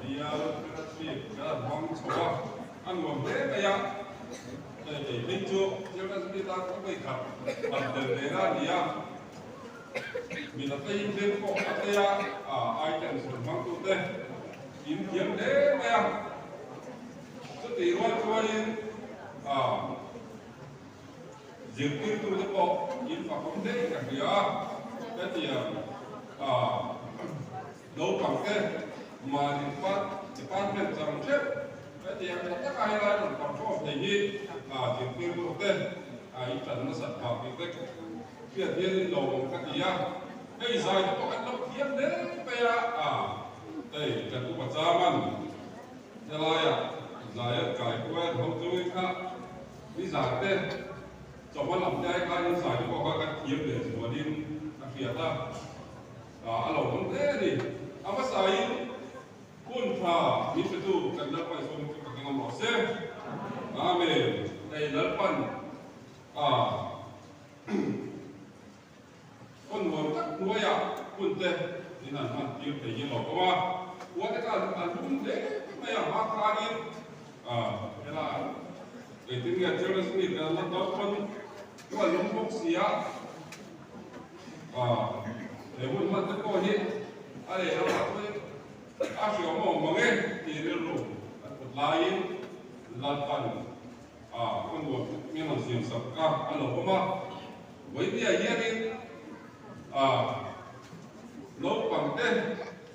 Bial Fellowship kan han hmang chho a, a nuam hle mai a. Hei kei phei chu Children's Meet a ka vawi khat han tel ve na a ni a. Mi la tei veng pawh a tei a, items rawn hmang tute in thiam hle mai a. Chutih rual chuanin zirtirtute pawh in fakawm hle ka hria a, hetiang naupangte mahni department chang theuh hetiang tha taka helai rawn perform thei hi zirtirtute in tan nasat phah tih te hriat hian in lawmawm ka ti a, hei zai te pawh kan lo thiam hle mai a, hei kan upa chaman. Helaia zai an kai kual ho chungin kha ni zai te chawhma lam te ai khan in zai te pawh kha kan thiam leh zualin a hriat a, a lo awm hle a ni. A hmasain hun tha min hretu kan Lalpa Isua chu ka keng awm rawh se. Amen. Hei Lalpan a Khaw nuam tak hnuaiah hunte min han hman tir thei hi a lo awm a, khua te kha an lum hle mai a, hma khanin hela engtin nge Children's Meet kan la dawn pawn chu a lum bawk si a, he hun hman te pawh hi a lehlamah chuan a hriawm awm mang e tih rilru an put laiin Lalpan khaw nuam min rawn siam sak kha a lo awm a. Vawinia hianin naupangte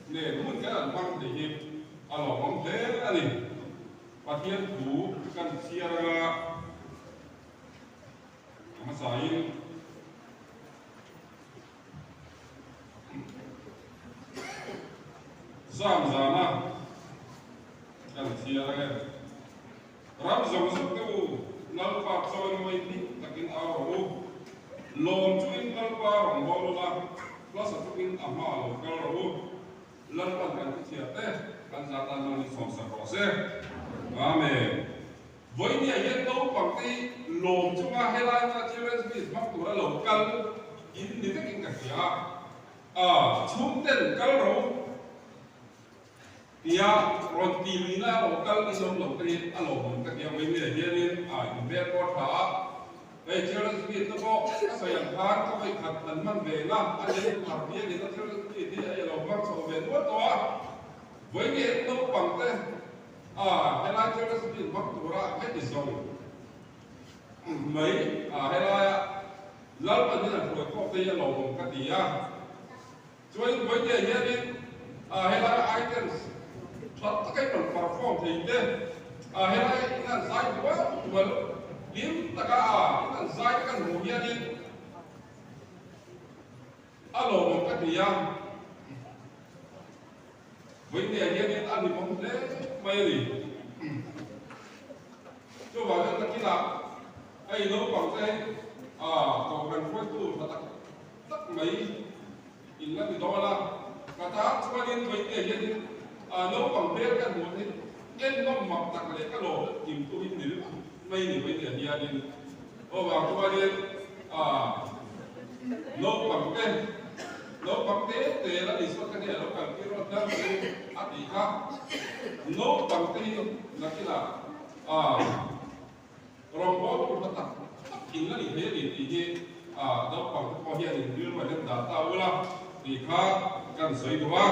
nen hun kan an hmang thei hi a lawmawm hle a ni. Pathian thu kan chhiar anga a hmasain zam zana kan chhiar ange. Ram zawng zawng te u, Lalpa chawi mawi hlim takin au rawh u. Lawm chungin Lalpa rawn bawl ula, hlasa chungin a hma lo kal rawh u. Lalpan kan thichhiah te kan za tan nawn in sawmsak rawh se. Amen. Vawinia hian naupang te hi lawm chunga helai hmuna Children's Meet hmang tura lo kal in ni vekin ka hria a. A chhungten kal rawh u. Tia rawn ti luihna a lo kal in awm lo te hi a lawmawm ka ti a, Vawinia hianin a inhmel pawh a tha a, hei Children's Meet te pawh ka sawi ang khan ka vawi khat han hman ve na a ni thar hianin a Children's Meet hi hei a lo hmang chho ve nual tawh a, Vawinia hian naupang te a helai Children's Meet hmang tura heti zawng mai a helaia Lalpan hian a hruai khawp te hi a lawmawm ka ti a. Chuan Vawinia hianin helai items tha taka in rawn perform thei te, helai in an zai dual dual hlim taka in an zai te kan hmuh hianin a lawmawm ka ti a. Vawinia hianin a hlimawm hle mai a ni. Chuvangin nakinah hei naupang te kohhran hruaitu tha tak tak mai in la ti dawn a, ka tan chuanin vawinia hianin naupang hmel ka hmuh hi ennawm mak tak leh ka lawm kim tu hi ni ringawt mai ni vawinia hianin aw vang chuanin naupang te naupang te te la ni sawn ka nia lo kal tir rawt hnal chu a tih kha naupang te hi nakinah Rawngbâwl tur hla tak tak in la ni thei a ni tih hi naupang te pawh hian in rilru a hnem dan ta ula tih kha kan sawi duh a.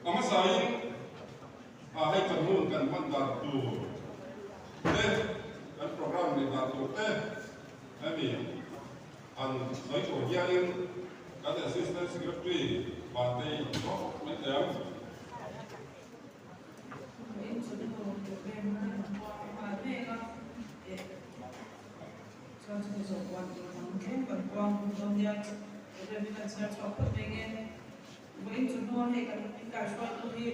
A hmasain hei kan hun kan hman dan tur te, kan programme neih dan tur te hemi Han sawi tur hianin kan Assistant Secretary Vantei pawh mai thei ang. In chu nu program na kan kuang nghal mek a, eh chuan chumi zawh kuan tur dang tlem kan kuang bawk dawn nia, program hi kan chhiar chhuak phawt mai nge. Vawiin chu hnu a hei kan inkaihhruaitu hi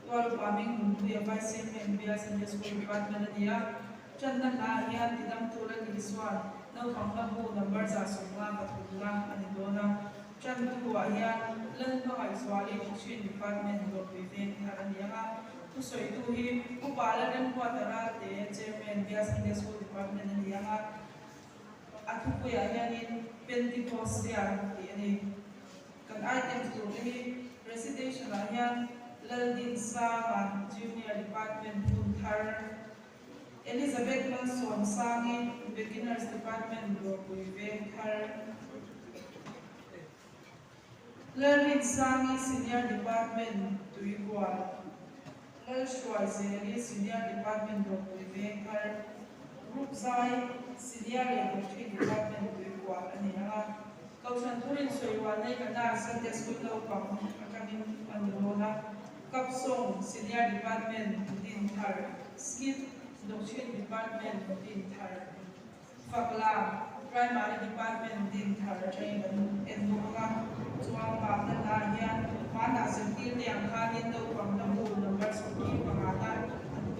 Ualupa Ming Nunpuia Vice Chairman Bial Sunday School Department a ni a, Ṭanna hlaah hian tidang tur a nih chuan naupang hla bu number 153 na a ni dawn a. Ṭantu ah hian Lalhmangaih Zuali Chin Department dawrpui veng thar a ni ang a. Thusawitu hi Upa Lalremruata Ralte, Chairman, Bial Sunday School Department a ni ang a, a thupuiah hianin Pentecostia tih a ni. Kan items tur te hi Recitation-ah hian Laldinsanga, Junior Department Hmun Thar, Elizabeth Malsawmsangi, Beginners Department Dawrpui Veng Thar, Lalrinsangi, Senior Department Tuikual, Lalhruaizeli, Senior Department Dawrpui Veng Thar, Group Zai, Senior leh Doctrine Department Tuikual a ni ang a. Kohhran thurin sawirual nei kana Sunday School naupang atangin a ni dawn a. Kapsawng, Senior Department din thar, Skit, Doctrine Department din thar, Fakla, Primary Department din thar atangin kan en bawk ang a. Chuan Mahna hna hian hmanah zirtir te ang khanin naupang hla bu number 15 na an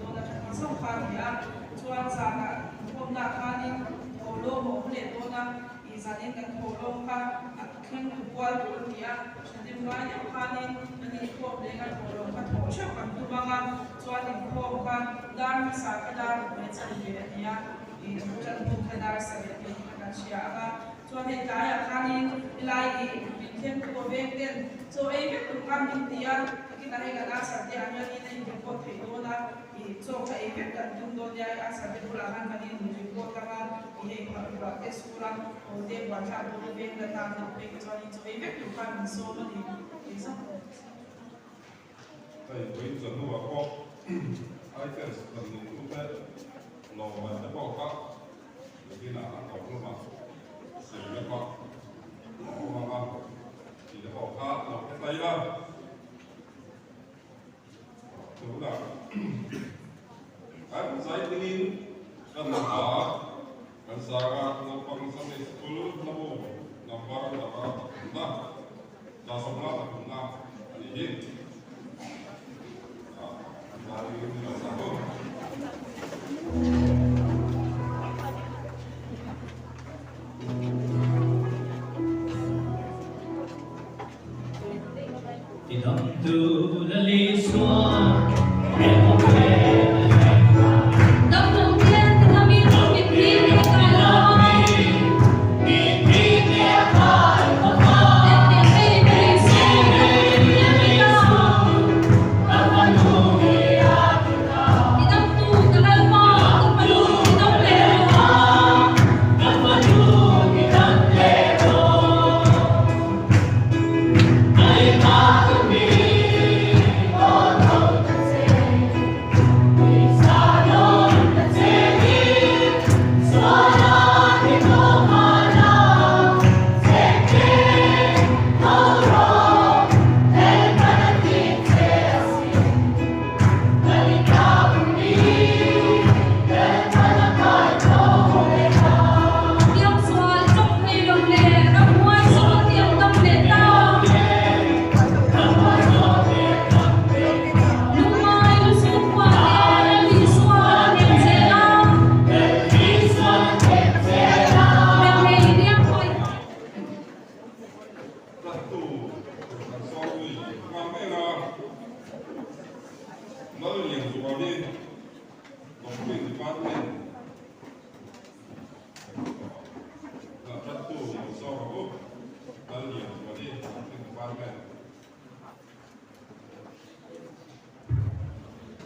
dawn atang ang zawng kha a ni a. Chuan zanah inkhawmna khanin thawhlawm a awm leh dawn a. Tih zanin kan thawhlawm kha a thleng tu kual tur a ni a, thahnem ngai deuh khanin kan inkhawm leng a thawhlawm kha thawh theuh kan tum ang a, chuan inkhawm kha dar hmasa kha dar ruk leh chan ve a ni a, ih tan hun kha dar sarih a ni tih kha kan hria ang a, chuan hei tlaiah khanin helai ih min thleng tu a veng ten chaw ei vek tur khan min ti a, takin a hei kan answer te ah hianin a in report theih dawn a. I chaw kha ei vek kan tum dawn nia, a sate bulah khan kan in report ang a, i hei ruah te sur a, haw te buan thlak dawn a veng la tan deuh phei kha chuan in chaw ei vek tur khan min sawm a ni tih zawk. Hei vawiin zannuah pawh items kan neitute lawmman te pawh kha nakinah a tawp lamah sawi lawk a awm ang a tih te pawh kha lo hre ta ila. Tunah kan zaitlingin kan hla kan sang a, naupang Sunday School hlabu number laka pathumna, 150 pathumna a nih hi. Zaitlingin kan sang bawk.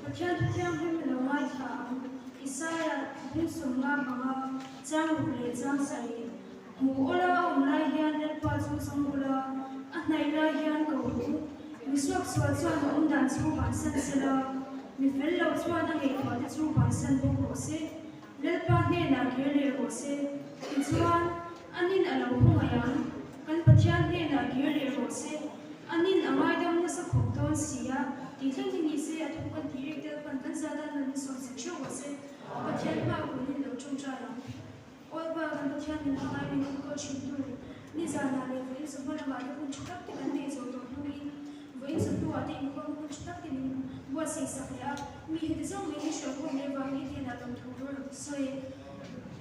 Pathian thu thianghlim i lo ngaithla ang. Isaia bung 55 chang ruk leh chang sarih. Hmu awla a awm lai hian Lalpa chu zawng ula, a hnaih lai hian ko rawh u. Mi suaksual chuan a awm dan chu bansan sela, mi fel lo chuan a ngaihtuah te chu bansan bawk rawh se. Lalpa hnenah kir leh rawh se. Tichuan, anin a lo khawngaih ang. Kan Pathian hnenah kir leh rawh se. Anin a ngaidam nasa khawp dawn si a, tih thleng hi ni se, a thu kan tih rek tel pawn kan zah dan han insawm sak theuh rawh se. Pathian hma kunin lo ṭawngṭai ang. Awlpa, kan Pathian min hmangai min enkawl thin tu, nizanah leh vawiin chawhma lamah te hun tha tak te kan nei zawh tawh hnuin vawiin chawhnuah te inkhawm hun tha tak te min buatsaih sak leh a, mi heti zawng mai hi hruaikhawm leh vangin i hnenah lawmthu rawh lo sawi.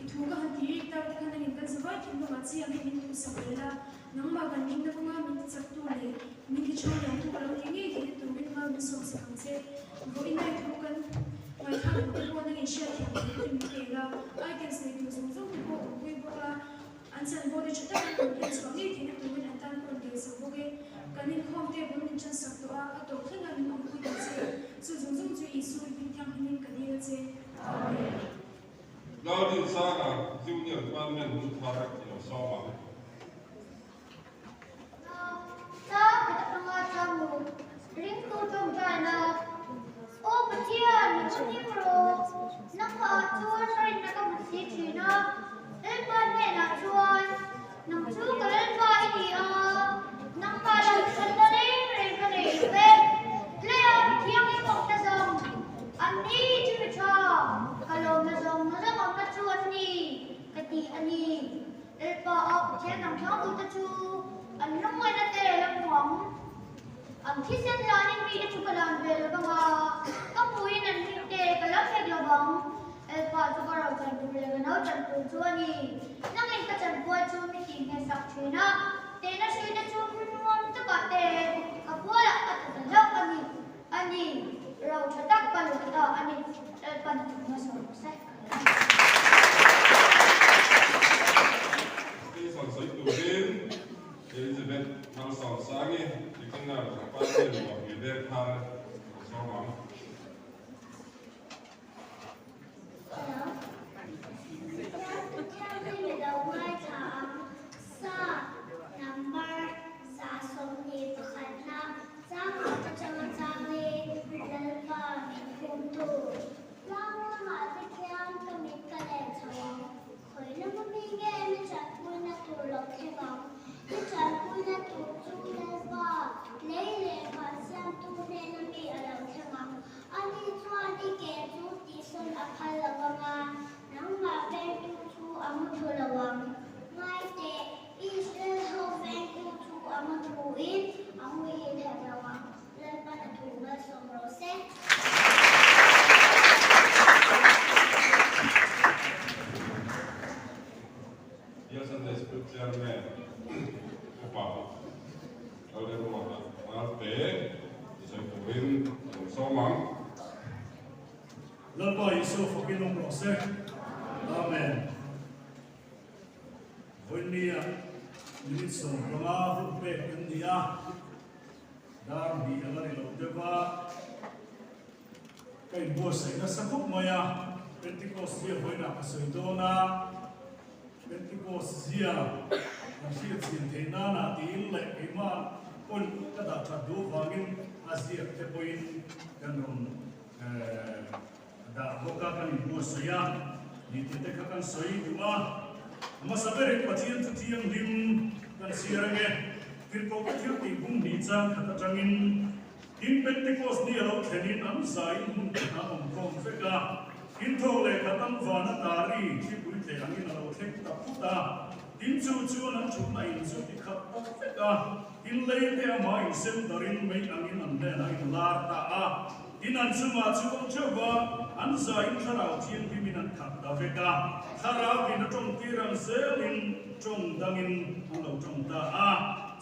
I thu ka han ti rik tak te khan nangin kan zavai thinlungah chiang hi min duhsak leh la. Nangmah kan rinna kawnga min tichaktu leh min tichhawng liantu ka lo nih ngei theihna turin mal min sawmsak ang che. Vawiin ai thu kan ngaihthlak duh te pawh nangin hriatthiam theih te min pe la, items nei tur zawng zawng te pawh awmpui bawk la, an chanvo te tha taka kan hlen chhuah ngei theihna turin an tan pawh an tel bawk e. Kan inkhawm te bul min ṭansak tawh a, a tawp thleng a min awmpui ta che. Chu zawng zawng chu Isu i hming thianghlimin ka dil a che. Amen. Laldinsanga Junior Department hun thar i lo sawm ang. Lalpa a Pathian dang tlangtute chu an lungngaihna te la hmu ang. An thisen lanin mite chu ka lan ve lo vang a, ka hmuhin an hming te ka lo hek lo vang. Lalpa chu ka ro chan tur leh ka no chan tur chu a ni. Nangin ka chanpual chu mi tihnghesak thin a, tehna hruite chu hmun nuam takah te ka pualah a ta ta hlauh a ni. A ni, ro tha tak ka lut ta a ni. Lalpan a hmasa rawh se. Station sawi turin Elizabeth Malsawmsangi Beginner Department Mawhni Vengthar a sawm ang. Hello. Pathian mi lo ngaithla ang. Sa number 121 na chang atanga changin Lalpa min phumtu. Tlang lamah te khian ka mit ka len chho ang. Khawi lama mi nge mi tanpuina tur lo thleng ang? Mi tanpuina tur chu Lalpa, lei leh van siamtu hnena mi a lo thleng ang. Ani chuan i ke chu tihsawn a phal lo vang a, nangmah vengtu chu a mu thu lo ang. Ngai teh, Israel ho vengtu chu a mu thuin a muihil hek lo ang. Lalpan a thu malsawm rawh se. Dear Sunday School Chairman, Upa Lalremruata Ralte, sawi turin a lo sawm ang. Lalpa Isua fakin awm rawh se. Amen. Vawinia minute 15 hun pek kan ni a. Dar hnih a la ni lo deuh a, ka inbuatsaih nasa khawp mai a, Pentecost zia vawiinah ka sawi dawn a, Pentecost zia kan hriat chin theih nana tiin leh keimah point ka dah that duh avangin a ziak te pawhin kan rawn dah bawk a, kan inbuatsaih a, ni tih te kha kan sawi duh a. A hmasa berin Pathian thu thianghlim kan chhiar ange, Tirhkohte thil tih bung hnih chang khat atangin tin Pentecost ni a lo thlenin an zaiin hmun khat an awm khawm vek a, tin thawk leh khat an vana tari thlipui tleh angin a lo thleng ta phut a, tin chu chuan an thutna in chu ti khat ta vek a, tin lei te amah insem darin mei angin an hnenah inlar ta a. Tin an chungah chu awm theuh va, an zaiin Thlarau Thianghlimin an khat ta vek a, Thlarauin a tawngtir ang zelin tawng dangin an lo tawng ta a.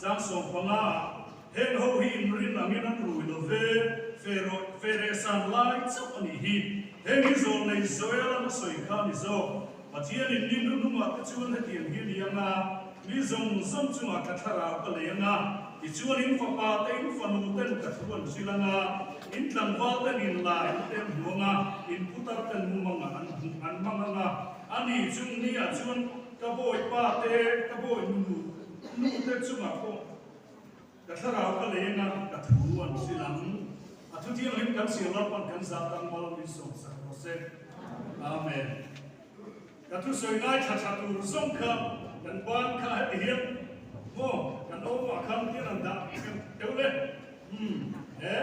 Chang 15 ah, Heng ho hi inrin angin an rui lo ve, fe reh san lai chauh a nih hi. Heng hi zawlnei Joel-an a sawi kha a ni zawk. Pathianin ni hnuhnungah te chuan hetiang hi a ni ang a, mi zawng zawng chungah ka thlarau ka lei ang a, tichuan in fapa te, in fanu ten ka thu an hrilh ang a, in tlangval ten in la in te an hmu ang a, in putar ten mumangah an hmu an hmang ang a, a ni chung niah chuan ka bawipa te, ka bawi nu nu te chungah pawh ka thlarau ka lei ang a, ka thu an hrilh ang. A thu thianghlim kan siam Lalpan kan zah tang mal min sawmsak rawh se. Amen. Ka thusawi ngaithla tha tur zawng kha kan ban kha heti hian maw kan awmah khan hian an dah deuh le. Umm he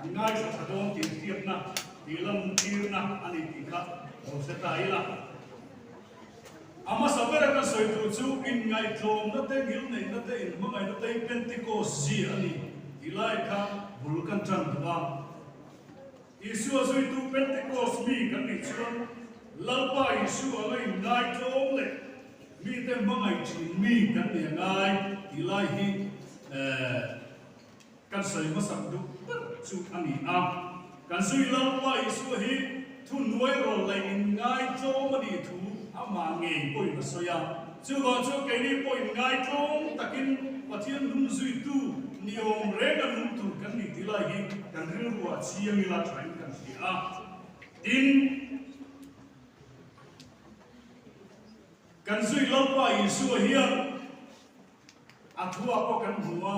an ngaithla tha dawn tih hriatna tih lam tirna a ni tih kha lo hre ta ila. A hmasa bera ka sawi tur chu inngaihtlawmna te, ngilneihna te, inhmangaihna te hi Pentecost zia a ni tih lai kha bul kan tan duh a. Isua zuitu Pentecost mi kan nih chuan Lalpa Isua anga inngaihtlawm leh Mite hmangaih thin mi kan ni a ngai tih lai hi kan sawi hmasak duh ber chu a ni a. Kan zui Lalpa Isua hi thu nuai rawl leh inngai tlawm a nih thu amah ngei pawhin a sawi a. Chuvang chuan keini pawh inngai tlawm takin Pathian hnung zuitu ni awm reng a nung tur kan ni tih lai hi kan rilruah chiang ila thain kan hria a. Tin. Kan zui Lalpa Isua hian a thuah pawh kan hmu a,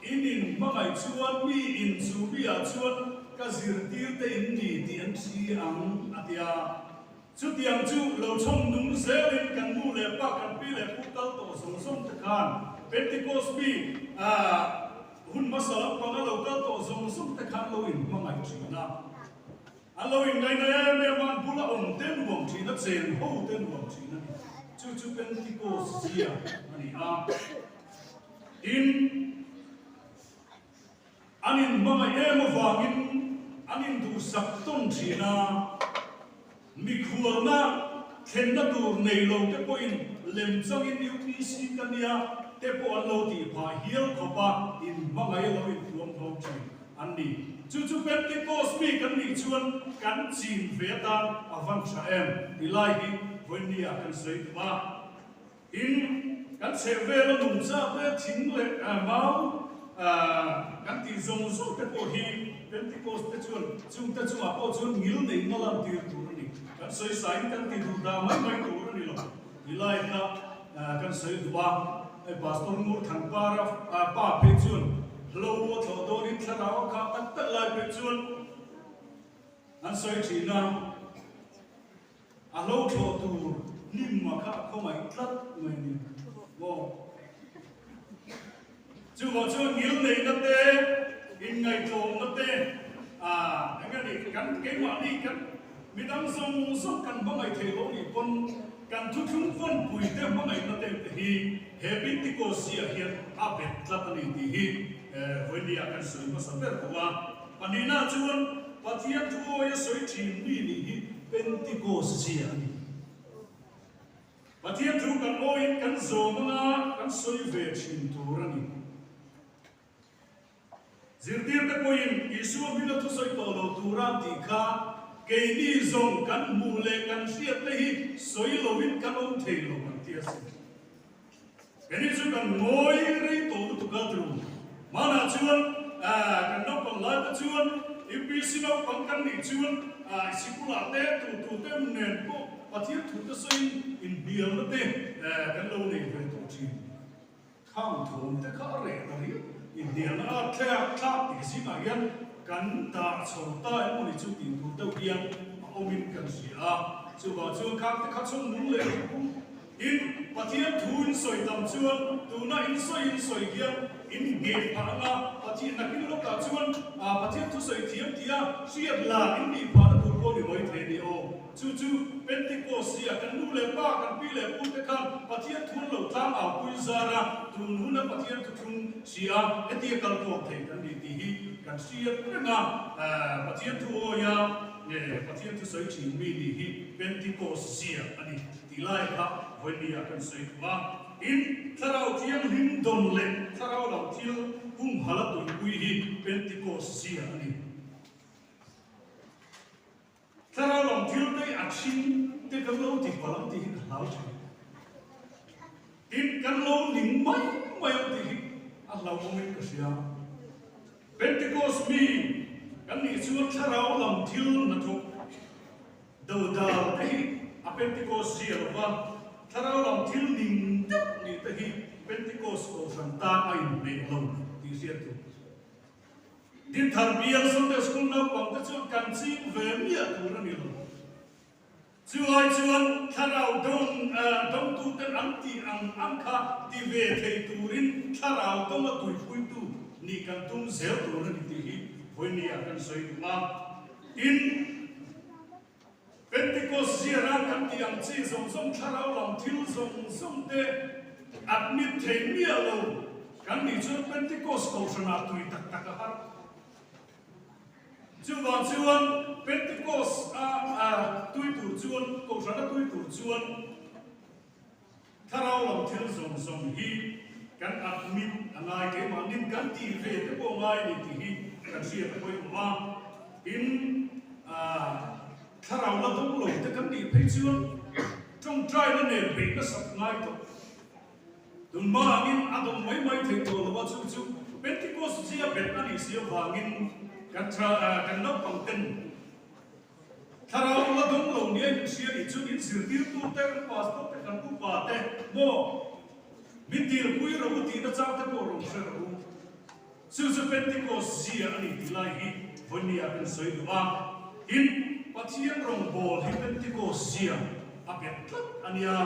in in hmangaih chuan mi in chu mi ah chuan ka zirtir te in ni tih an hri ang a ti a. Chutiang chu lo chhawm nung zelin kan nu leh pa kan pi leh pu kal tawh zawng zawng te khan Pentecost mi hun hmasa lampanga lo kal tawh zawng zawng te khan lo in hmangaih thin a. A lo inngaihna em em a, an bula awm te nuam thin a, cheng ho te nuam thin a ni. Chu chu Pentecost zia a ni a. Tin, an inhmangaih em avangin an induhsak tawn thin a, mikhualna thlenna tur nei lo te pawhin lemchangin UPC ka nia te pawh an lo tih phah hial khawp a, inhmangaih a lo inthuam hlawm thin. An ni. Chu chu Pentecost mi kan nih chuan kan chin ve atan a van tha em ti lai hi vawinia kan sawi duh a. Tin, kan chheh vela nungcha te thing leh mau kan tih zawng zawng te pawh hi Pentecost te chuan chung te chungah pawh chuan ngil neihna lantir tur a ni. Kan sawi sain kan ti duh dah mai mai tur a ni lo ti lai kha kan sawi duh a. Hei Pastor Ngur Thangpara pa phei chuan hlo a thlawh dawnin thlarau a khah tak tak lai phei chuan an sawi thin a, a hlo thlawh tur hnim a kha a khawngaih tlat mai ni maw. Chuvang chuan ngil neihna te, inngaihtlawmna te, eng nge ni kan keimahni kan midang zawng zawng kan hmangaih theih loh nih pawn Kan thuthlung vawnpui te hmangaihna te te hi he Pentecost ziah hian a bet tlat a ni tih hi vawinia kan sawi hmasa ber bawk a. Pahnihna chuan Pathian thu awia sawi thin mi nih hi Pentecost ziah a ni. Pathian thu kan awiin kan zawm anga kan sawi ve thin tur a ni. Zirtirte pawhin Isua hming a thusawi tawh lo tura an tih kha keini zawng kan hmuh leh kan hriatte hi sawi loin kan awm thei lo an ti asin. Keini chu kan ngawi rei tawh lutuk a tru. Hmanah chuan kan naupang lai te chuan UPC naupang kan nih chuan sikulah te tu tu te nen pawh Pathian thu te sawiin inhnialna te kan lo nei ve tawh thin. Khang thawm te kha a reh ta riau. Inhnialna a thlak thlak tih zingah hian kan dah chho ta emaw ni chu tih tur deuh hian a awmin kan hria a. Chuvang chuan khang te kha chhung nung leh ang u. Tin, Pathian thu in sawi tam chuan tuna in sawi in sawi hian in ngheh phah anga Pathian nakin lawkah chuan Pathian thu sawi thiam tia hriat la in nih phahna tur pawh ni mai thei a ni aw. Chu chu Pentecost zia kan nu leh pa, kan pi leh pu te khan Pathian thun lo tlang au pui zar a, tun huna Pathian thuthlung si a, hetia kal khawm thei kan ni tih hi kan hriat reng a. Pathian thu awia Pathian thu sawi thin mi nih hi Pentecost zia a ni tih lai kha vawinia kan sawi duh a. Tin, Thlarau Thianghlim dawn leh Thlarau lam thil humhalh a tuipui hi Pentecost zia a ni. Thlarau lam thil te a chhing te kan lo ti palh ang tih hi ka hlau thin. Tin, kan lo ning mai mai ang tih hi a hlauhawmin ka hria. Pentecost mi kan nih chuan thlarau lam thil hnathawk dodal te hi a Pentecost zia lo va, thlarau lam thil ning deuh nih te hi Pentecost kohhran tan a inhmeh lo tih hriat tur. Dinthar bial Sunday School naupang te chuan kan ching ve miah tur a ni lo. Chu ai chuan thlarau dawng dawngtuten an tih ang ang kha ti ve thei turin thlarau dawnga tuipuitu nih kan tum zel tur a ni tih hi vawinia kan sawi duh a. Tin, Pentecost ziara kan tih ang chi zawng zawng thlarau lam thil zawng zawng te admit thei miah lo kan nih chuan Pentecost kohhranah tui tak tak a har. Chuvang chuan Pentecost a tui tur chuan kohhrana tui tur chuan. Thlarau lam thil zawng zawng hi kan admit a ngai keimahnin kan tih ve te pawh ngai a ni tih hi kan hriat a pawimawh a. Tin, thlarau la dawng lo te kan nih phei chuan tawngtaina nen beih nasat ngai tawh. Tunhma angin a dawng mai mai thei tawh lo a, chu chu Pentecost zia bet a nih si avangin kan tha kan naupang ten Thlarau la dawng lo nia in hria nih chuan in zirtirtu te, kan pastor te, kan upa te maw min dilpui rawh u tihna chang te pawh rawn hre rawh u. Chu chu Pentecost zia a ni tih lai hi vawinia kan sawi duh a. Tin, Pathian rawngbâwl hi Pentecost zia a bet tlat a nia.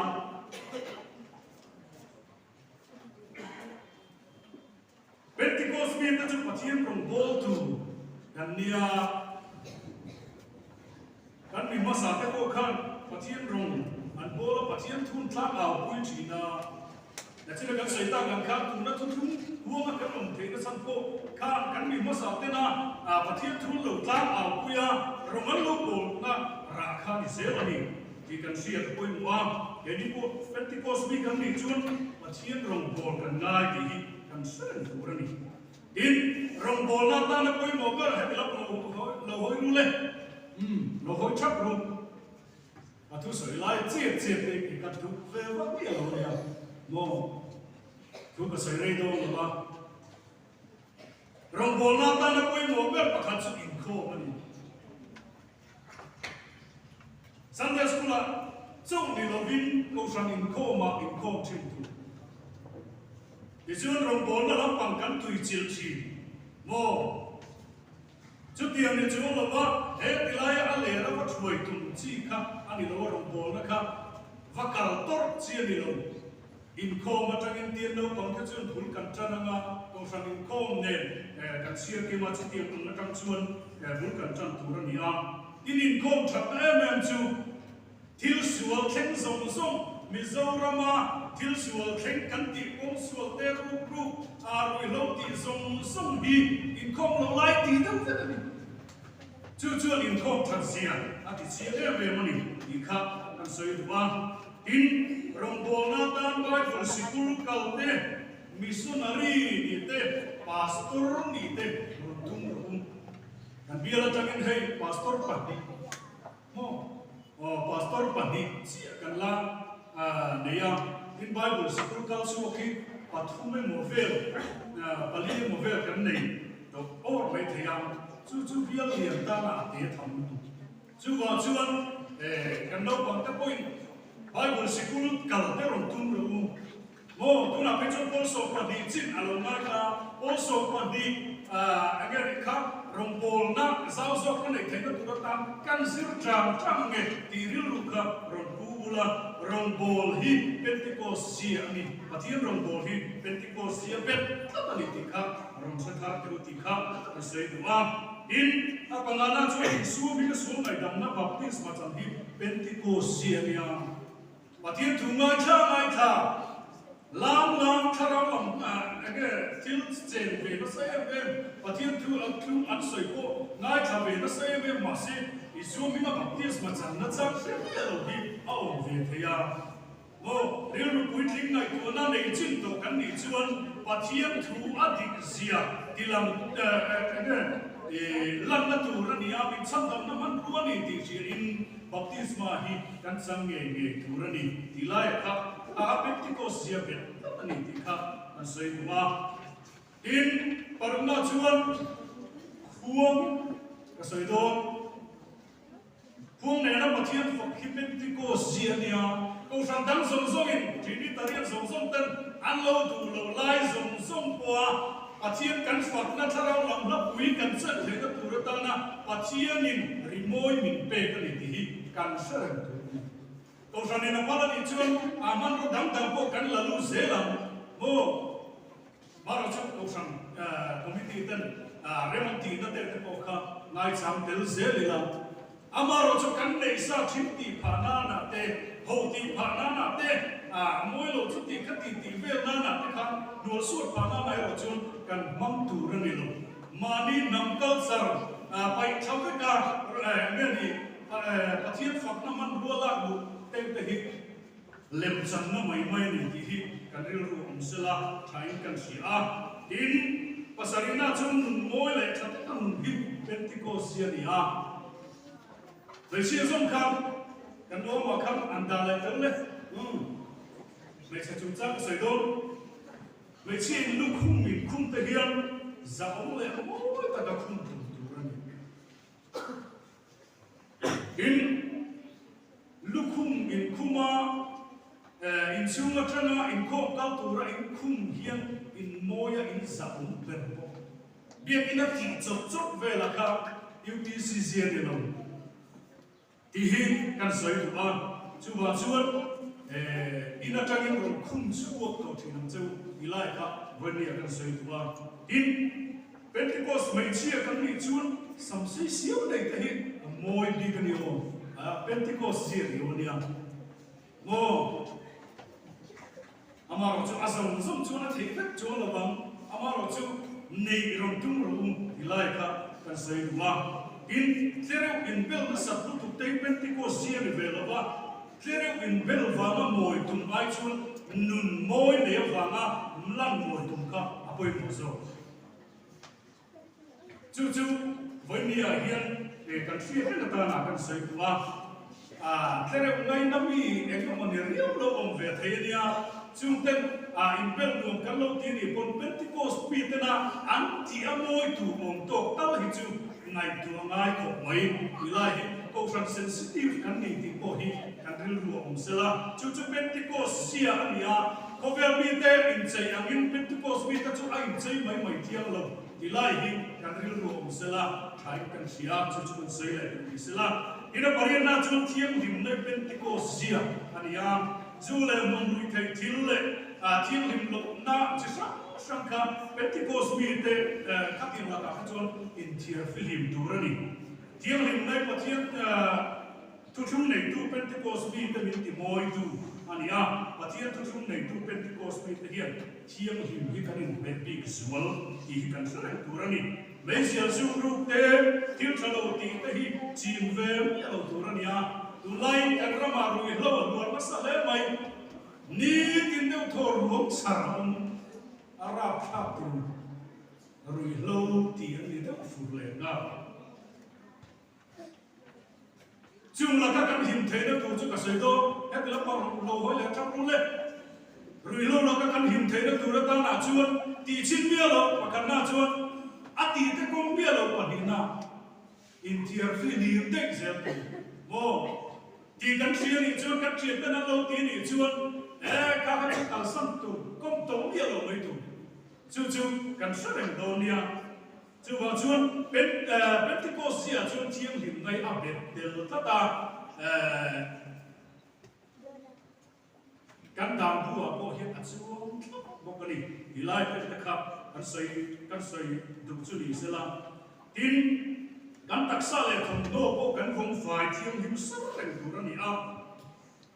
Pentecost mite chu Pathian rawngbâwl tur kan nia. Kan mi hmasa te pawh khan Pathian rawng an bawl a, Pathian thun tlang au pui thin a. Nachina kan sawi tak ang khan tuna thuthlung huanga kan awm theihna chhan pawh khan kan mi hmasa tena Pathian thun lo tlang au pui a, rawng an lo bawlna rah kha ni zel a ni tih kan hriat a pawimawh a. Keini pawh Pentecost mi kan nih chuan Pathian rawng bawl kan ngai tih hi kan hre reng tur a ni. Tin, rawngbawlna atana pawimawh ber heti lam lo hawi ru le, umm, lo hawi thap ru. A thusawi lai chiat chiat te hi ka duh ve vak miah lo nia maw? Thu ka sawi rei dawn lo va. Rawngbawlna atana pawimawh ber pakhat chu inkhawm a ni. Sunday School-ah chauh ni lovin Kohhran inkhawmah inkhawm thin tur. Tichuan rawngbawlna lampang kan tui chilh thin maw? Chutiang ni chuang lova he tilaia a lera va thuai tum chi kha a ni lo a, rawngbawlna kha va kal tawrh chi a ni lo. Inkhawm atangin tir naupang te chuan bul kan tan anga, Kohhran inkhawm nen kan chhiar kim a, chutiang ang atang chuan bul kan tan tur a ni a. Tin inkhawm thatna em em chu thil sual thleng zawng zawng, Mizorama thil sual thleng kan tih pawng sual te ruk ruk a ruihhlo tih zawng zawng hi inkhawm lo lai tih deuh vek a ni. Chu chuan inkhawm that zia a ti chiang em em a ni tih kha kan sawi duh a. Tin, rawngbawlna tan Bible sikul kal te, missionary nih te, pastor nih te rawn tum rawh u. Kan bial atangin hei pastor pahnih maw? Aw, pastor pahnih chiah kan la nei a. Tin, Bible sikul kal chhuak hi pathum emaw vel, pali emaw vel kan nei tawh awr mai thei a. Chu chu bial lian tana a te tham lutuk. Chuvang chuan kan naupang te pawhin Bible sikul kal te rawn tum rawh u. Maw, tunah phei chuan Paul 12 chin a lo ngai ta a, Paul 12 enge nih kha rawngbawlna zau zawk a neih theihna tur atan kan zir tang tang ange tih rilru kha rawn pu ula, rawngbâwl hi Pentecost zia a ni, Pathian rawngbâwl hi Pentecost zia bet tlat a ni tih kha rawn hre thar teh u tih kha kan sawi duh a. Tin, a pangana chuan Isua hming a sual ngaihdamna baptisma chan hi Pentecost zia a nia. Pathian thu ngaithla ngaithla, lam lam thlarau lam enge thil chen ve nasa em em, Pathian thu an thu an sawi pawh ngaithla ve nasa em em mahse Isua hming a baptisma channa chang hre miah lo hi a awm ve thei a. Maw, rilru puitling ngaihtuahna nei chin tawh kan nih chuan Pathian thu a dik zia tilang enge lanna tur a ni a, min chhandamna hmanrua a ni tih hria in baptisma hi kan chang ngei ngei tur a ni tih laia kha a Pentecost zia bet tlat a ni tih kha kan sawi duh a. Tin, parukna chuan khuang ka sawi dawn. Khuang nena Pathian fak hi Pentecost zia a nia. Kohhran dang zawng zawngin Trinitarian zawng zawng ten an lo duh loh lai zawng zawng pawha Pathian kan fakna thlarau lam hlapui kan chet theihna tur atana Pathianin rimawi min pek a ni tih hi kan hre reng tur a ni. Kohhranin a pal a nih chuan a hmanraw dang dang pawh kan la lut zel ang maw? Mara chu Kohhran Committee ten rem an tihna te te pawh kha ngaichang tel zel ila, amarawh chu kan neih sa thin tih phah nana te, ho tih phah nana te, mawi lo chu tih kha tih tih vel nana te kha hnual suat phah nana erawh chuan kan hmang tur a ni lo. Mahni hnam culture paih tha veka nge ni Pathian fakna hmanrua lak luh teng te hi. Lemchanna mai mai a ni tih hi kan rilru awm sela thain kan hria a. Tin, pasarihna chuan nun mawi leh tha taka nun hi Pentecost hi a ni a. Hmeichhia zawng khan kan awmah khan an dah leh tel le. Umm, hmeichhe chungchang ka sawi dawn. Hmeichhia in lukhum in khum te hian zahawm leh mawi taka khum tum tur a ni. Tin, lukhum inkhuma inchhung atanga inkhawm kal tura inkhum hian inmawia inzahawm ber bawk. Biakina tih chawp chawp velah kha UPC zia ni lo tih hi kan sawi duh a, chuvang chuan in atangin rawn khum chhuak tawh thin ang che u ti lai kha vawinia kan sawi duh a. Tin, Pentecost hmeichhia kan nih chuan samsei siau nei te hi a mawi bik a ni aw, Pentecost zia ni aw nia maw? Amaherawh chu a zawng zawng chuan a theih vek chuang lo vang, amaherawh chu neih rawn tum rawh u ti lai kha kan sawi duh a. Tin, tlereuh inbel nasat lutuk te hi Pentecost zia ni ve lo va, tlereuh inbel vanga mawi tum ai chuan nun mawi nei avanga lan mawi tum kha a pawimawh zawk. Chu chu vawinia hian kan hriat reng atana kan sawi duh a, tlereuh ngaina mi eng emaw ni riau lo awm ve thei a nia. Chungten inbel nuam kan lo ti nih pawn Pentecost mitena an tih a mawi tur awm tawk tal hi chu ngaihtuah ngai khawp mai. Ti lai hi Kohhran sensitive kan ni tih pawh hi kan rilru a awm sela. Chu chu Pentecost zia a ni a, Khawvel mite inchei angin Pentecost mite chu a inchei mai mai thiang lo ti lai hi kan rilru a awm sela, thain kan hria a, chu chu kan sawi leh duh ni sela. Ina pariatna chuan thianghlimna Pentecost zia a ni a, zu leh hmun ruih theih thil leh thianghlim lohna chi hrang hrang kha Pentecost mite khatiang lakah kha chuan inthiar fihlim tur a ni. Thianghlimna Pathian Thuthlung neitu Pentecost mite min ti mawitu a ni a, Pathian thuthlung neitu Pentecost mite hian thianghlim hi kan inhmeh bik zual tih hi kan hre reng tur a ni. Meizial zuk ruk te, thil tha lo tih te hi chim ve miah lo tur a ni a, tunlaiin kan ramah ruihhlo a hluar nasa hle mai. Nitin deuh thaw ruam chhar a awm a rapthlak tur ruihhlo tih an ni deuh fur leh nghal. Chung laka kan him theihna tur chu ka sawi dawn, heti lampang lo hawi leh ṭap rul e. Ruihhlo laka kan him theihna tur atanah chuan tihchhin miah loh pakhatna chuan a tihte kawng miah loh pahnihna inthiar fihlim daih zel tur maw? Tih kan hria nih chuan kan ṭhianten an lo ti nih chuan e kha kha chu kalsan tur kawm tawh miah lo mai tur chu chu kan hre reng dawn nia. Chuvang chuan Pentecost ziah chuan thianghlim ngai a bet tel tlat a, kan dan bu ah pawh hian a chuang thlap bawk a ni. Ti lai vel te kha kan sawi kan sawi duh chu ni sela. Tin, kan taksa leh thawmhnaw pawh kan vawng fai thianghlim sar reng tur a ni a.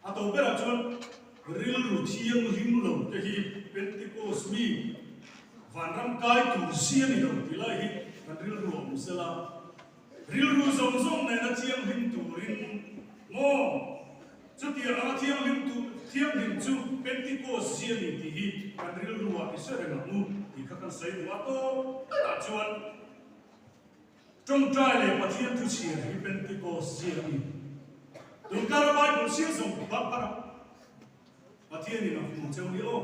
A to berah chuan rilru thianghlim lo te hi Pentecost mi vanram kai tur si a ni lo tih lai hi kan rilru a awm sela. Rilru zawng zawng nena thianghlim turin maw chutiang anga thianghlim tu thianghlim chu Pentecost si a ni tih hi kan rilru ah i hre reng ang u tih kha kan sawi duh a. Tawp berah chuan Tawngtai leh Pathian thu chhiar hi Pentecost zia a ni. Tunkara Bible chhiar zawng bak bak a, Pathian in a hmu cheu ni aw.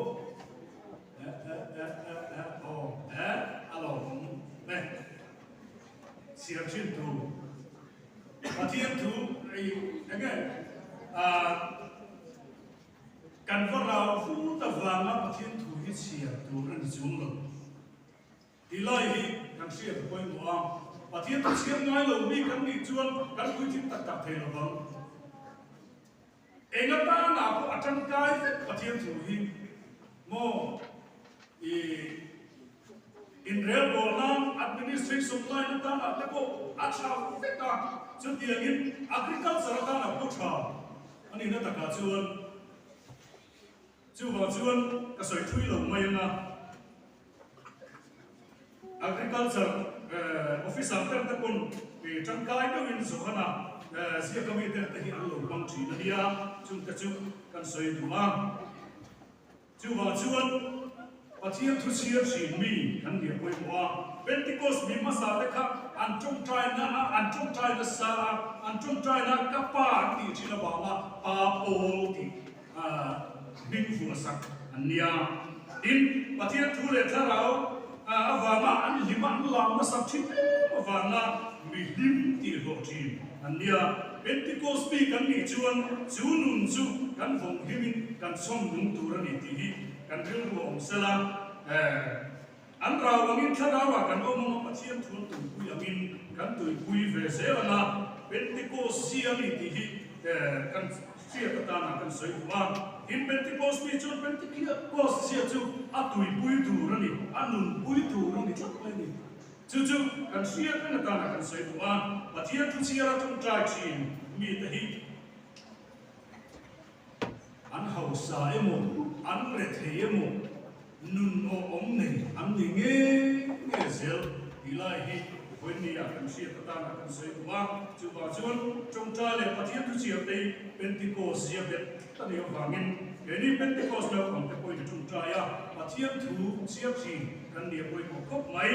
Eh eh eh eh eh aw eh a lo awm e. Chhiar thin tu Pathian thu ei enge ah kan va rau vut avanga Pathian thu hi chhiar tur a ni chung lo. Ti lai hi kan hriat a pawimawh a, Pathian thu chhiar ngai lo mi kan nih chuan kan puitling tak tak thei lo vang. Eng atana pawh a tangkai vek Pathian thu hi maw i inrelbawl nan administration line atana te pawh a tha vek a, chutiangin agriculture atana pawh tha a nihna takah chuan chuvang chuan ka sawi thui lo mai anga. Agriculture Officer ber te pawn tangkai deuhin Johana ziaka mi ber te hi an lo hmang thin a nia, chungte chu. kan sawi duh a. Chuvang chuan Pathian thu chhiar thin mi kan nia pawimawh a, Pentecost mi hmasa te kha an tawngtaina a an tawngtai nasa a, an tawngtaina ka pa an tih thin avanga Pa Paul tih hming vuah sak an nia. Tin, Pathian thu leh thlarau avanga an hlim a, an lam nasa thin em avanga mi hlim tih hlawh thin an nia. Pentecost mi kan nih chuan chu nun chu kan vawng hlimin kan chhawm nung tur a ni tih hi kan rilru a awm sela. An rau angin thlarauah kan awm ang a, Pathian thu an tuipui angin kan tuipui ve zel ang a, Pentecost si a ni tih hi kan hriat atana kan sawi duh a. Tin, Pentecost mi chuan Pentecost zia chu a tuipui tur a ni, a nunpui tur a ni tlat mai a ni. Chu chu kan hriat reng atana kan sawi duh a, Pathian thu chhiara tawngtai thin mite hi an hausa emaw, an rethei emaw, nun aw awm nei an ni nge nge zel tih lai hi vawinia kan hriat atana kan sawi duh a. Chuvang chuan tawngtai leh Pathian thu chhiarte hi Pentecost zia bet a nih avangin keini Pentecost naupangte pawhin tawngtai a Pathian thu chhiar thin kan nia pawimawh khawp mai.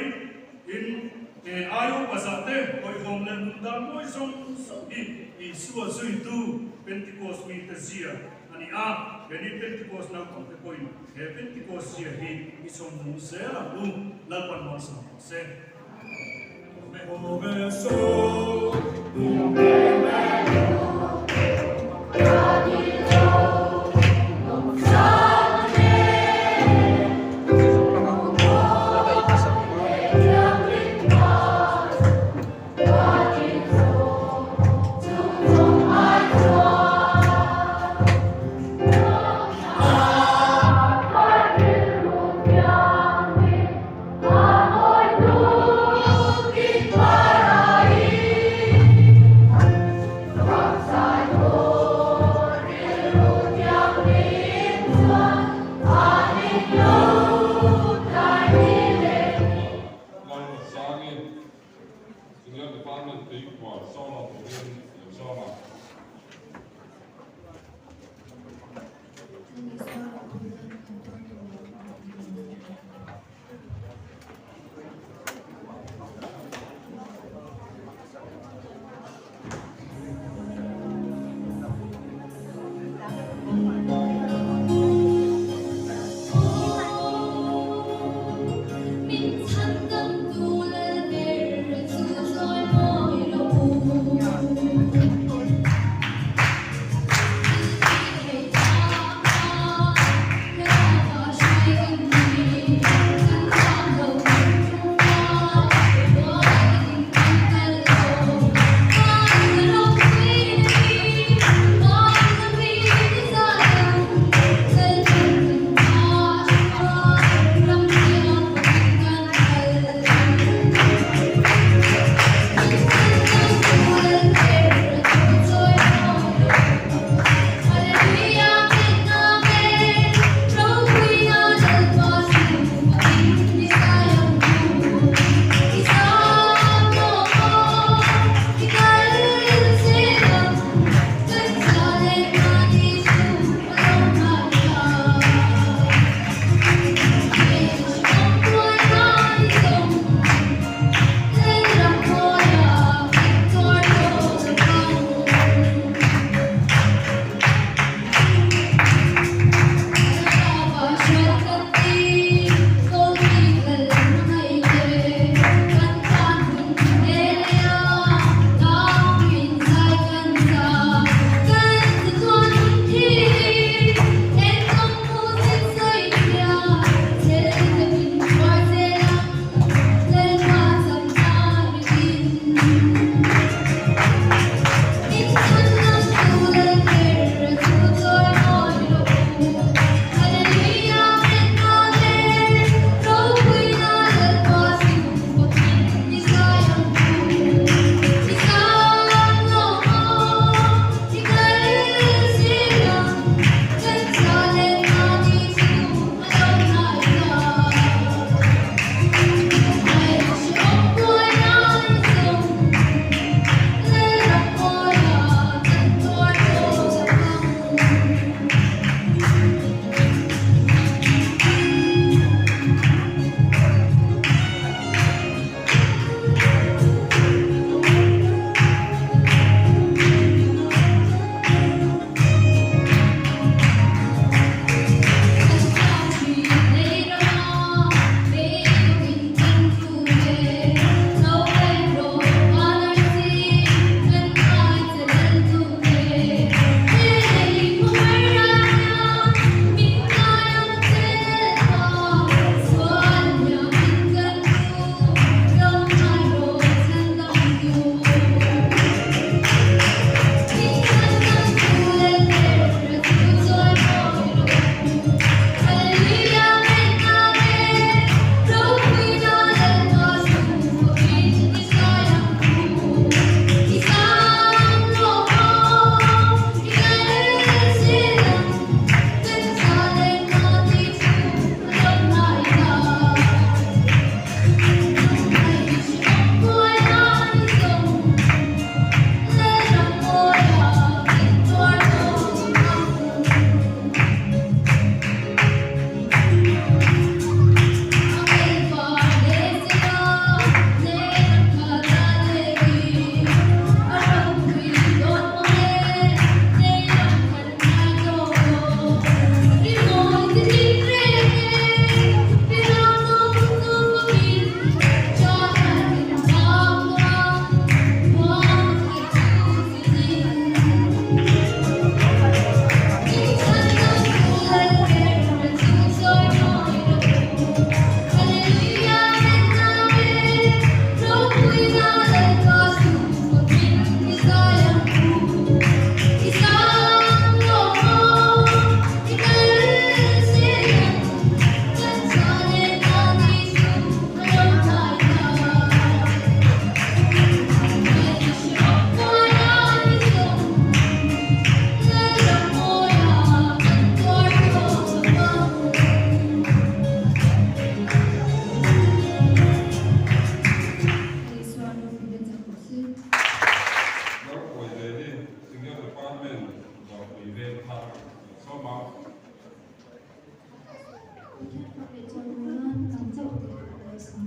Tin, he Aio bazar te hawihhawm leh nun dan mawi zawng zawng hi Isua zuitu Pentecost mite zia a ni a, keini Pentecost naupangte pawhin he Pentecost zia hi i chhawm nung zel ang u, Lalpan malsawm rawh se. Pathian fak leh chawimawi nan nang chauh tih ka lo sam.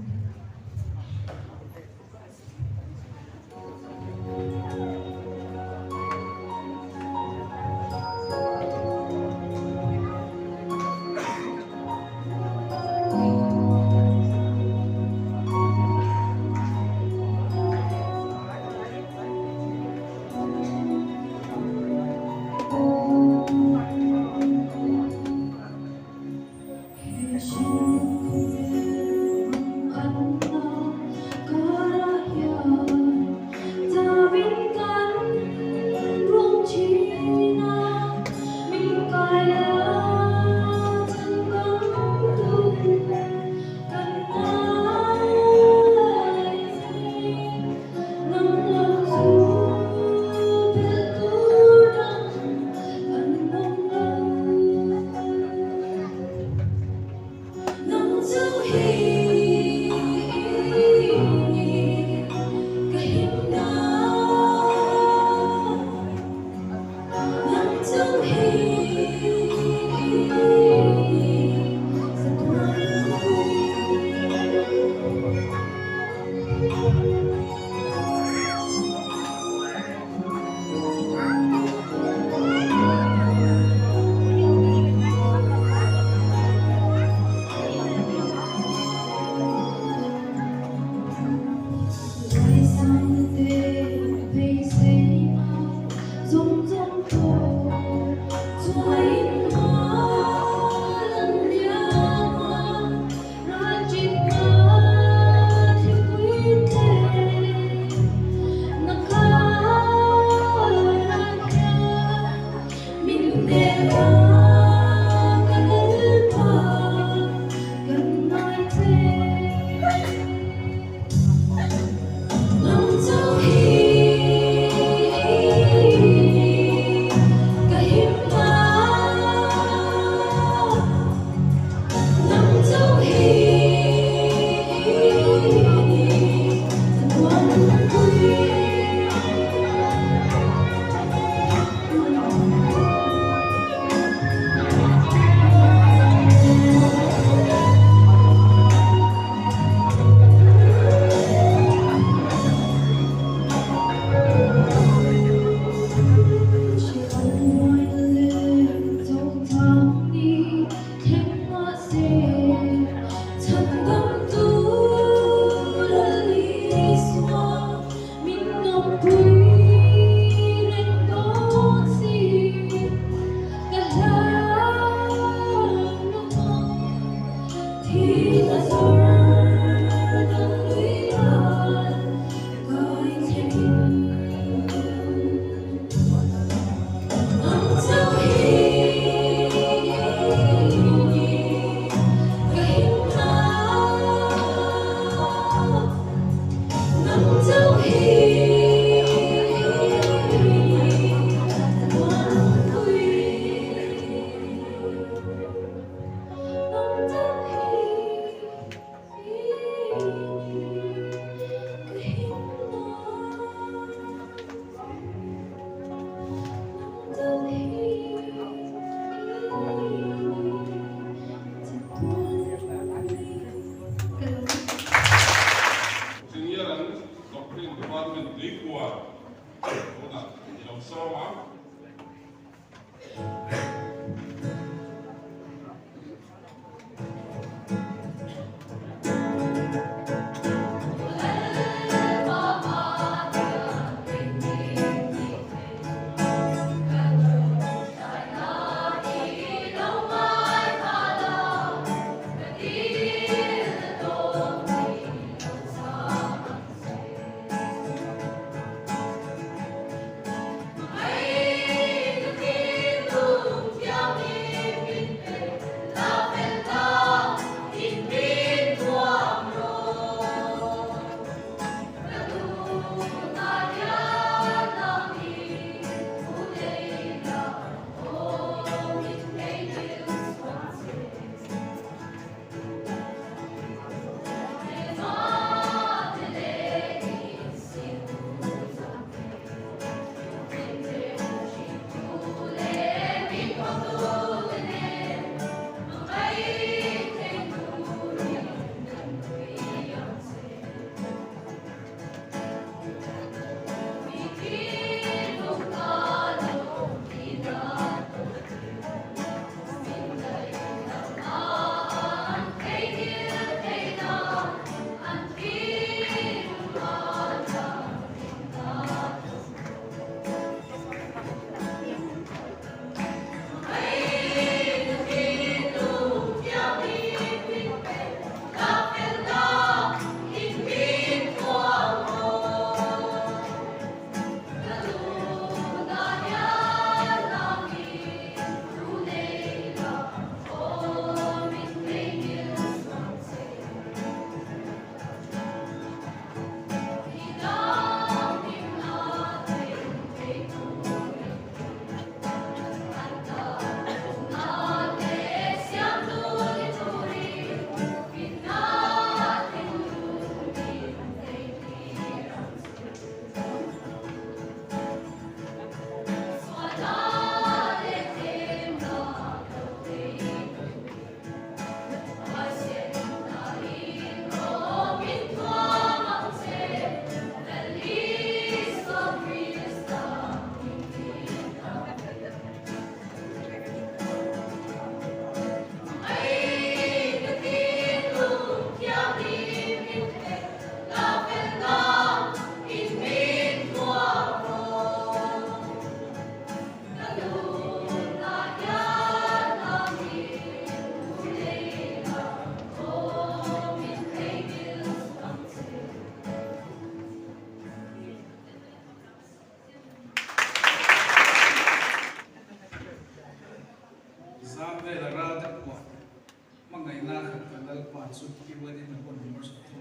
Ngaihna khat ka Lalpa chu UN in a pawn number 30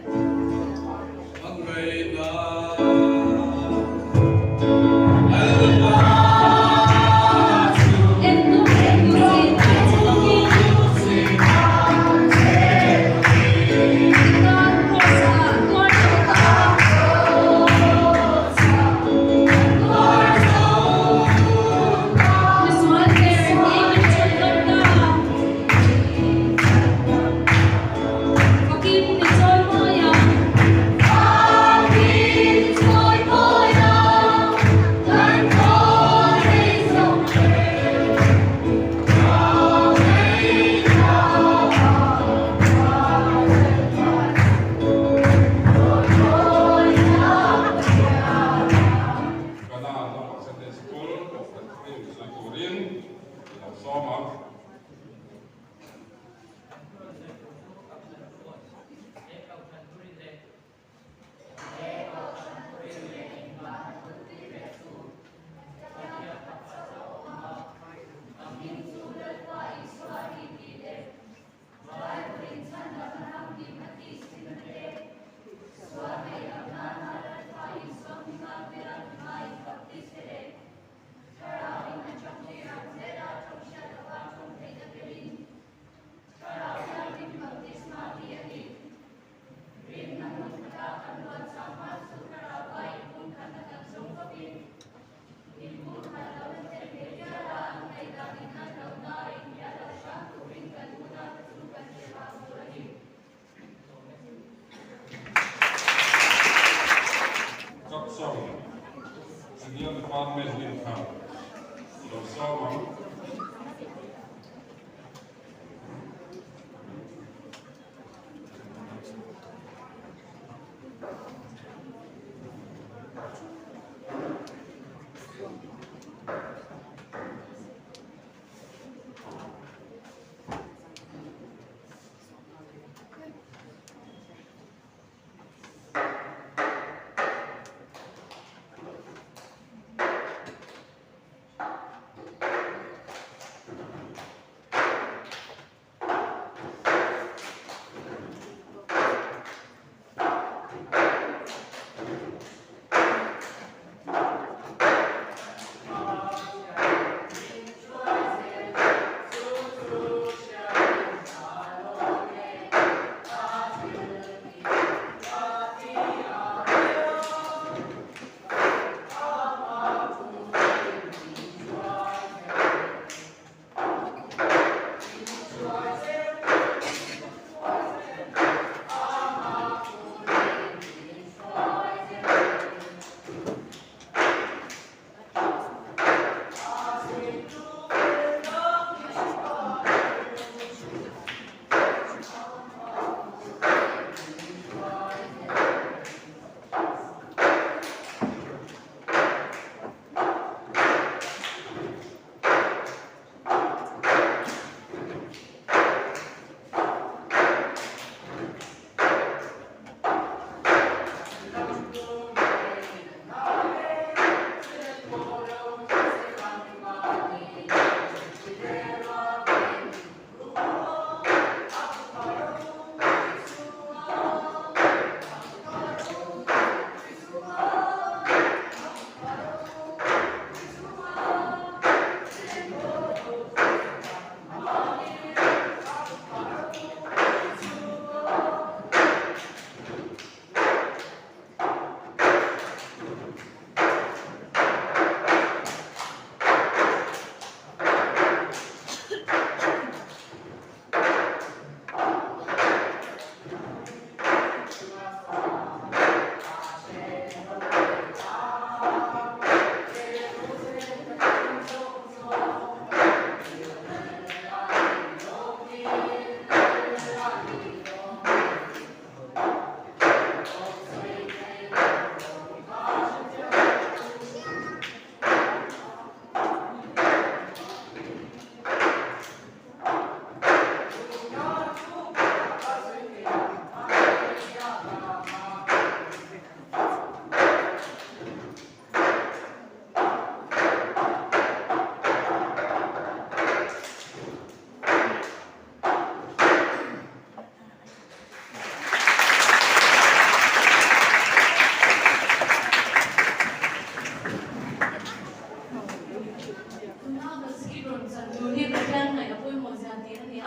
a.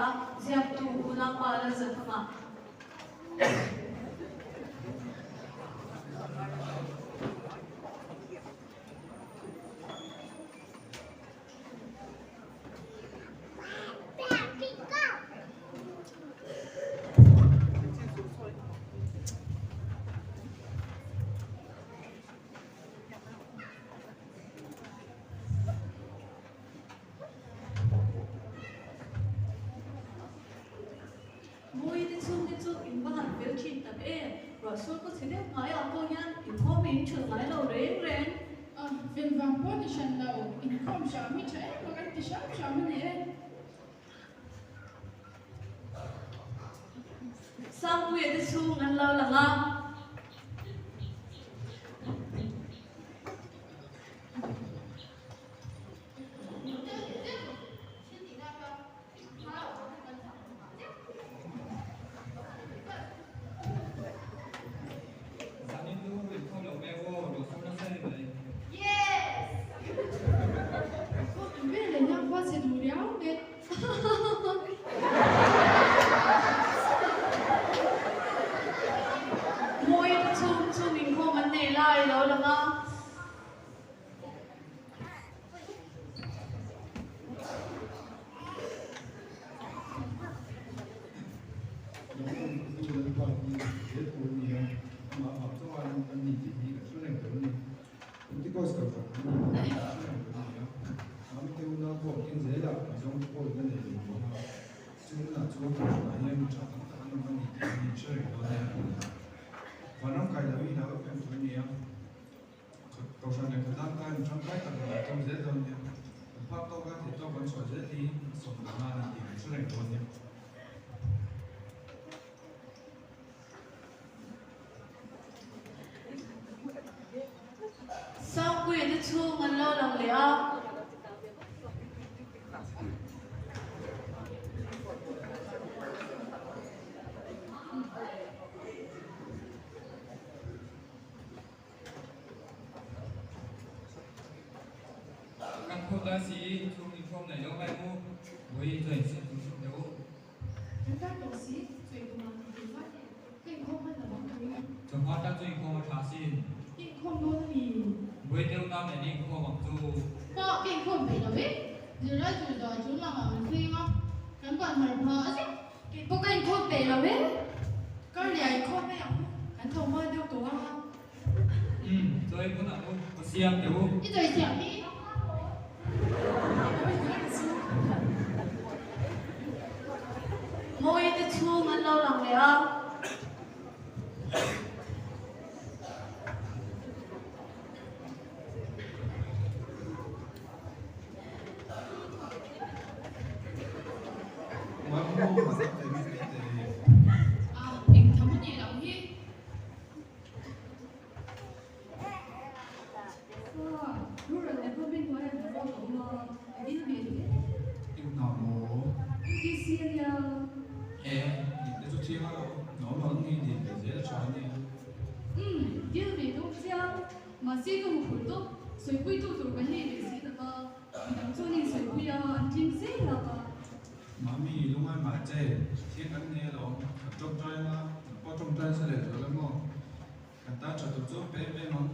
a, ziaktu unaupa Lalzathanga. Mawi te chhung te chu in va han fel thin tak em? Ruah sur khaw chhe deuh hmaiah pawh hian inkhawm hi in thulh ngai lo reng reng. A, fel vang pawh ni hran lo, inkhawm hram hi tha em a kan ti hram hram a ni e. Sangpuia te chhung an lo lang a. Mawi te chhung chu inkhawm an nei lai lo lang a. Kohhran leh khawtlang tan tangkai tak lo tlawm zel dawn nia. Kan phak tawk a, theih tawk kan chhuah zel hi sawm dang a ni tih kan hre reng dawn nia. Sangpuia te chhung an lo lang leh a. Kan khawt lai si i chung inkhawm nei lo mai mu, vui chuan sin tum hrim teh u. Kan tar tawh si, chuai tum ang ti thei fai e, ka inkhawm hman lo ang ka ring. Chawhma tal chu inkhawm a tha sin. I inkhawm dawn a mi? Vui deuh nau nen i inkhawm ang chu. Pa, ka inkhawm peih lo e, zirlai tur dah chu lang ah kan thleng a, kan ban mar pha a zek. Kei pawh ka inkhawm peih lo e. Kar leh ah inkhawm mai ang, kan tho hma deuh tawh ang a. Umm, chawi phun ang u, ka siam teh u. I chawi siam hi. Mawi te chhung an lo lang leh a. Eng tham a nih loh hi. E, nih te chu chiang a lo, nawn ang hi nih ve zel a tha a nia. Mami, lungai mah che, thiang kan nei alawm, kan tawngtai anga, kan pawh tawngtai nasa leh zual ang maw? Kan tan tha tur chu pe em em ang,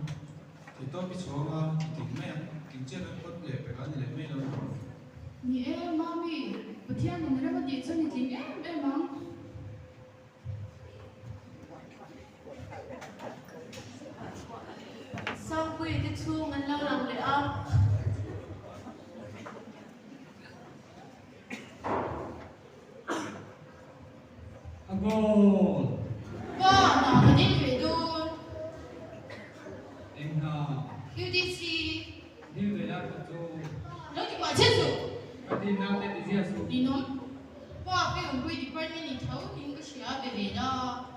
theihtawp i chhuang anga, i tling mai ang, tling chiah kan phawt leh pek a ni leh mai lo ang. Ni e, Mami, Pathian in rem a tih chuan i tling em em ang. Sangpui te chhung an lo lang leh a. A goal! Pa, hna ka dil ve dawn. Eng hna? UDC. Dil ve la ka chu. Lo ti kuah chhe suh. Ka din nau te ti zia suh. Ninawm. Pa, pi awmpui department in tho niin ka hria be ve la.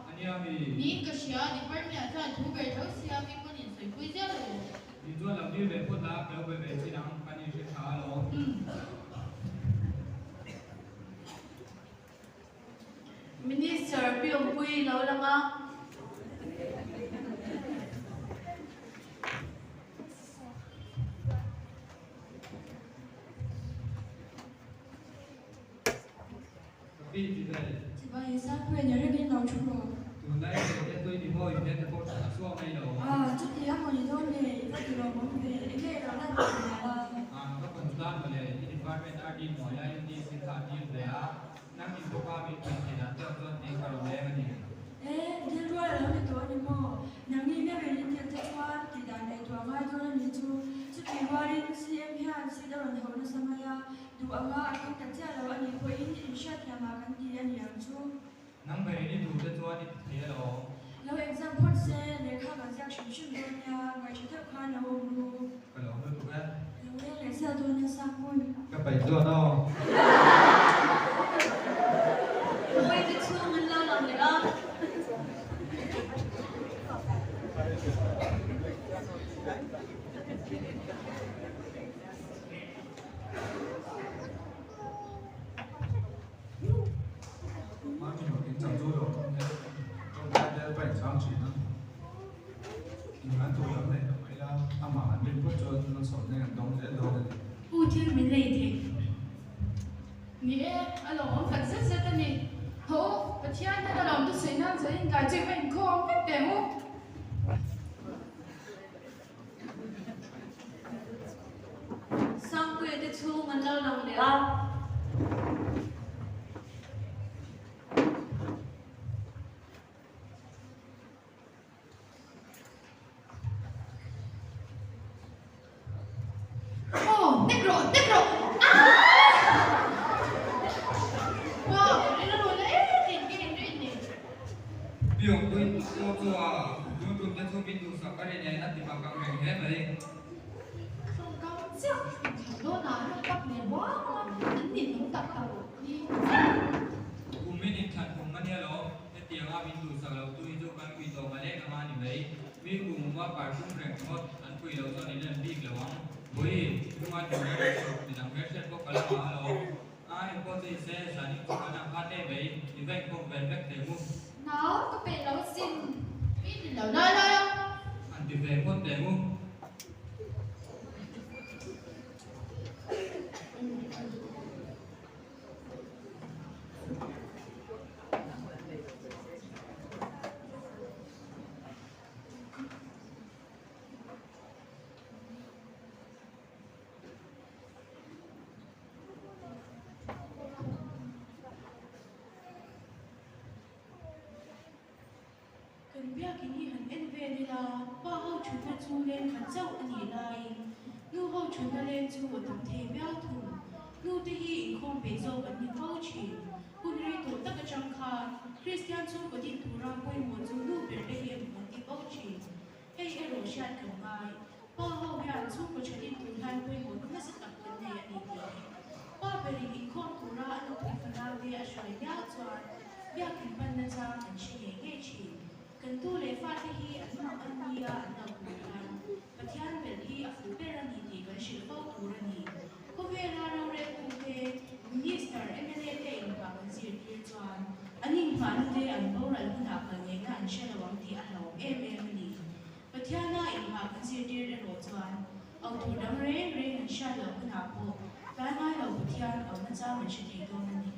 A nia mi. Niin ka hria, department ah chuan thu ber tho sia mi pawn in sawipui zia lo. Ni chuan lo dil ve phawt la, ka lo be ve chin ang, kan inhre tha alawm. Minister Pi Awmpui lo lang a. Pi chibai. Chibai, Sangpuia ni rengin lo thu rawh. Tunlai leh te tui ni maw i hmel te pawh tha suak mai lo. Ah, chuti a maw ni dawn nge, i va ti lawm awm ve, enge i lo lan tawh mial a? Ah, ka concern mawle, i department RD hnuaia UDC kha a dil ve a, nang in bawka min pui thei dan deuh chuan tih ka rawn leng a ni. E, dil rual a lo ni tawh a ni maw? Nangni meuhin in dil te chuan tih dan ngaihtuah ngai dawn a nih chu. Chuti rualin CM hian seat a rawn hauh nasa mai a, Duh anga a thleng ta chiah lo a nih pawhin inhriatthiamah kan ti a ni ang chu. Nang ber in i duh te chuan i ti thei alawm. Lo exam phawt se, lehkha kan ziak hrim hrim dawn nia, ngaihṭha deuh khan lo awm ru. Ka lo awm lutuk e. Lo leng leh ziah dawn nia Sangpui. Ka paih chuan aw. Mawi te chhung an lo lang leh a. U thil min lei thei. Ni e, a lawmawm tak zet zet a ni. Ho, Pathian hian a lawm thusawi nan zain inkai chu i va inkhawm vek teh ang u. Sangpuia te chhung an lo lang leh a. Aw, hnek rawh, hnek rawh! Aah! Wow, eng a rawn la em em em em em em. Piong pui pawh chu a tun tum te chu min duhsak a ri nen a ti mak ang reng hle mai. Tawngkam chiah inkhat dawnah an rawn tak leh buang a, an ninawm tak tak ni. Kum in inthlan kum a nia lo, hetianga min duhsak lo tu hi chu kan pui tawh malek anga ni mai. Mi kum uma parfum reng ngawt an pui lo chuan in en bik lo ang. Vawi lunga tum reng reng suh, midang hmelhriat pawh ka la ngah alawm. A engpawh chu i se, zanin chu kan ang kha teh mai, i va inkhawm ve vek thei mu. Nau ka peih lo sin, mi ni lo lai lai a. An ti ve phawt teh mu. Kan biakin hi han en vel ila, pa ho thutna chu leng khat chauh a nih laiin nu ho thutna leng chu a tam thei viau thung. Nu te hi inkhawm peih zawk an ni fo thin. Hun rei tawh tak atang khan Kristian chhungkaw din tura pawimawh chu nu ber te hi an kan ti fo thin. Hei erawh hriat kan ngai. Pa ho hian chhungkaw tha din tur hian pawimawh nasa tak kan nei a ni tih hi. Pa berin inkhawm tura a nupui fanau te a hruai viau chuan biakin panna chang an hre ngei ngei thin. Kan tu leh fate hi an mak an nia an lo hmuh hian Pathian belh hi a fuh ber a ni tih kan hrilh fo tur a ni. Khawvela roreltute, Minister, mla te inhmah kan zirtir chuan an inhmahna te an boral hunah kal ngeina an hre lo ang tih a hlauhawm em em a ni. Pathiana inhmah kan zirtir erawh chuan autur dang reng reng an hriat loh hunah pawh tlai ngai lo Pathian auhna chang an hre thei dawn a ni.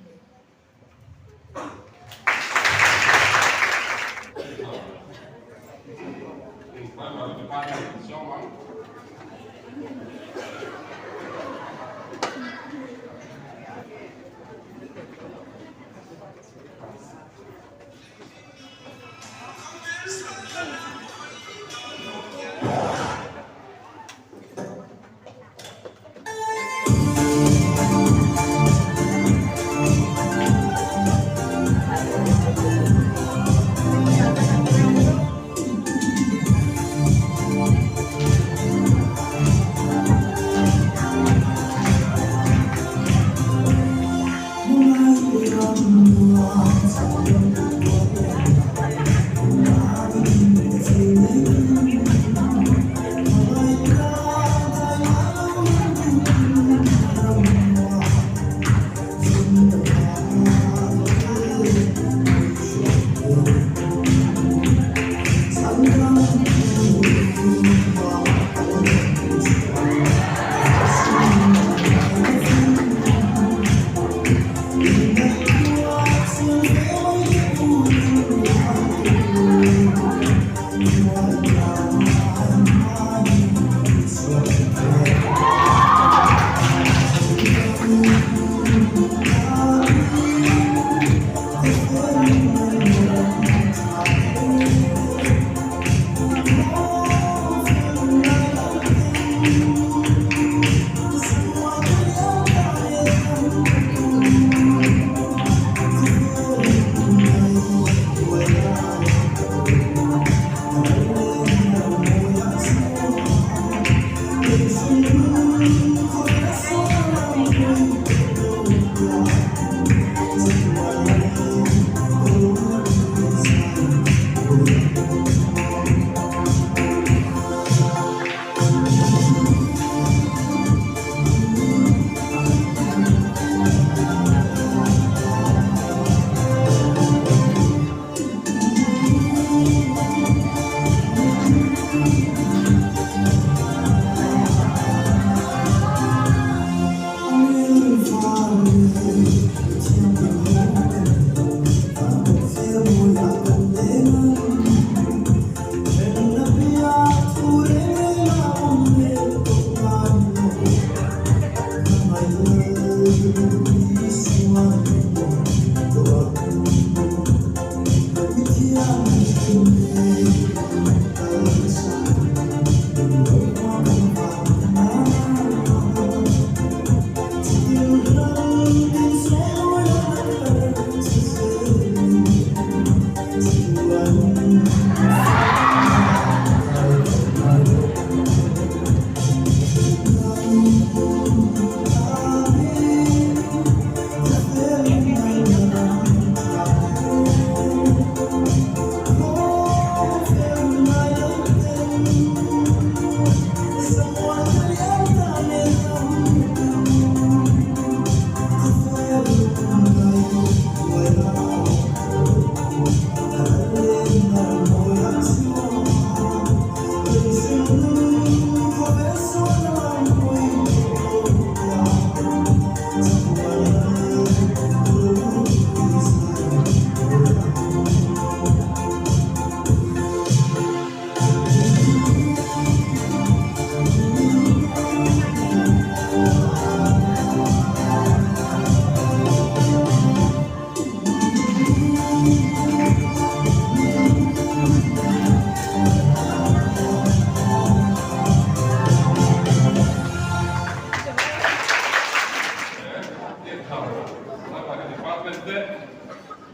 teh.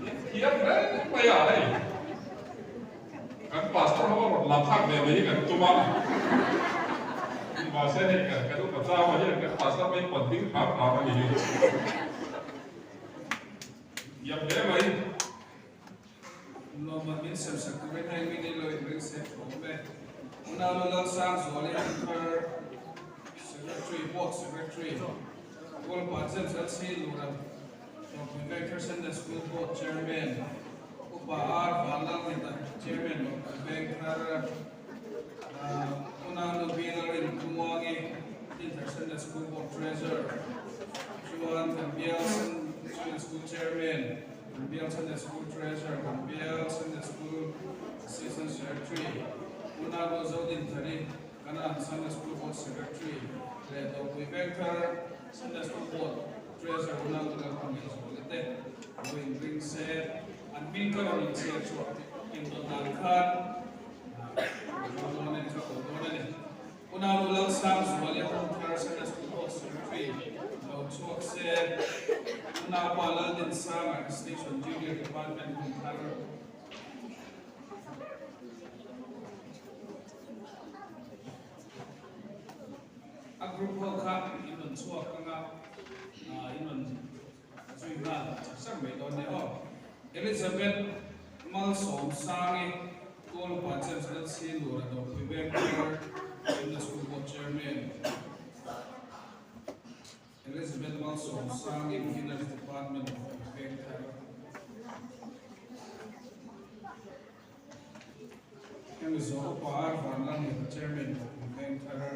In thiam hle mai a hei. Kan pastor ho a rawn lam thlak ve mai hi kan tum a. Mahse hei kan kan upa chau a hian kan pastor mai pawn ding hram hram a ni hi. Thiam hle mai. Lawmman min sem sak turin hei min ei lo in ring se thawm e. Unau Lalsangzuali Anchor Secretary, Board Secretary, Kawlpa James LC Lura, Hlawhpui Vengthar Sunday School Board Chairman, Upa R Vanlalngheta Chairman Hlawhpui Vengthar, Unau Nu B Lalrinpuangi Dinthar Sunday School Board Treasurer, chuan kan bial Sunday School Chairman, Kan bial Sunday School Treasurer, kan bial Sunday School Assistant Secretary, Unau Zodinthari, Kanan Sunday School Board Secretary leh Dawrpui Vengthar Sunday School Board Treasurer Unau Lalpangei Zuali te lo inring se, an hming ka rawn inchhiar chhuah indawt dan khan a dawn a ni, ka ko dawn a ni. Unau Lalsangzuali Hawngthar Sunday School Board Secretary lo chhuak se, Unaupa Laldinsanga Station Junior Department Hawngthar. A group ho kha in rawn chhuak anga in rawn zui nghal chak chak mai dawn nia aw. Elizabeth Malsawmsangi Kawlpa James LC Lura Dawrpui Vengthar Sunday School Board Chairman Elizabeth Malsawmsangi Beginners Department Dawrpui Vengthar Hemi zawh upa Ar Vanlalngheta Chairman Dawrpui Vengthar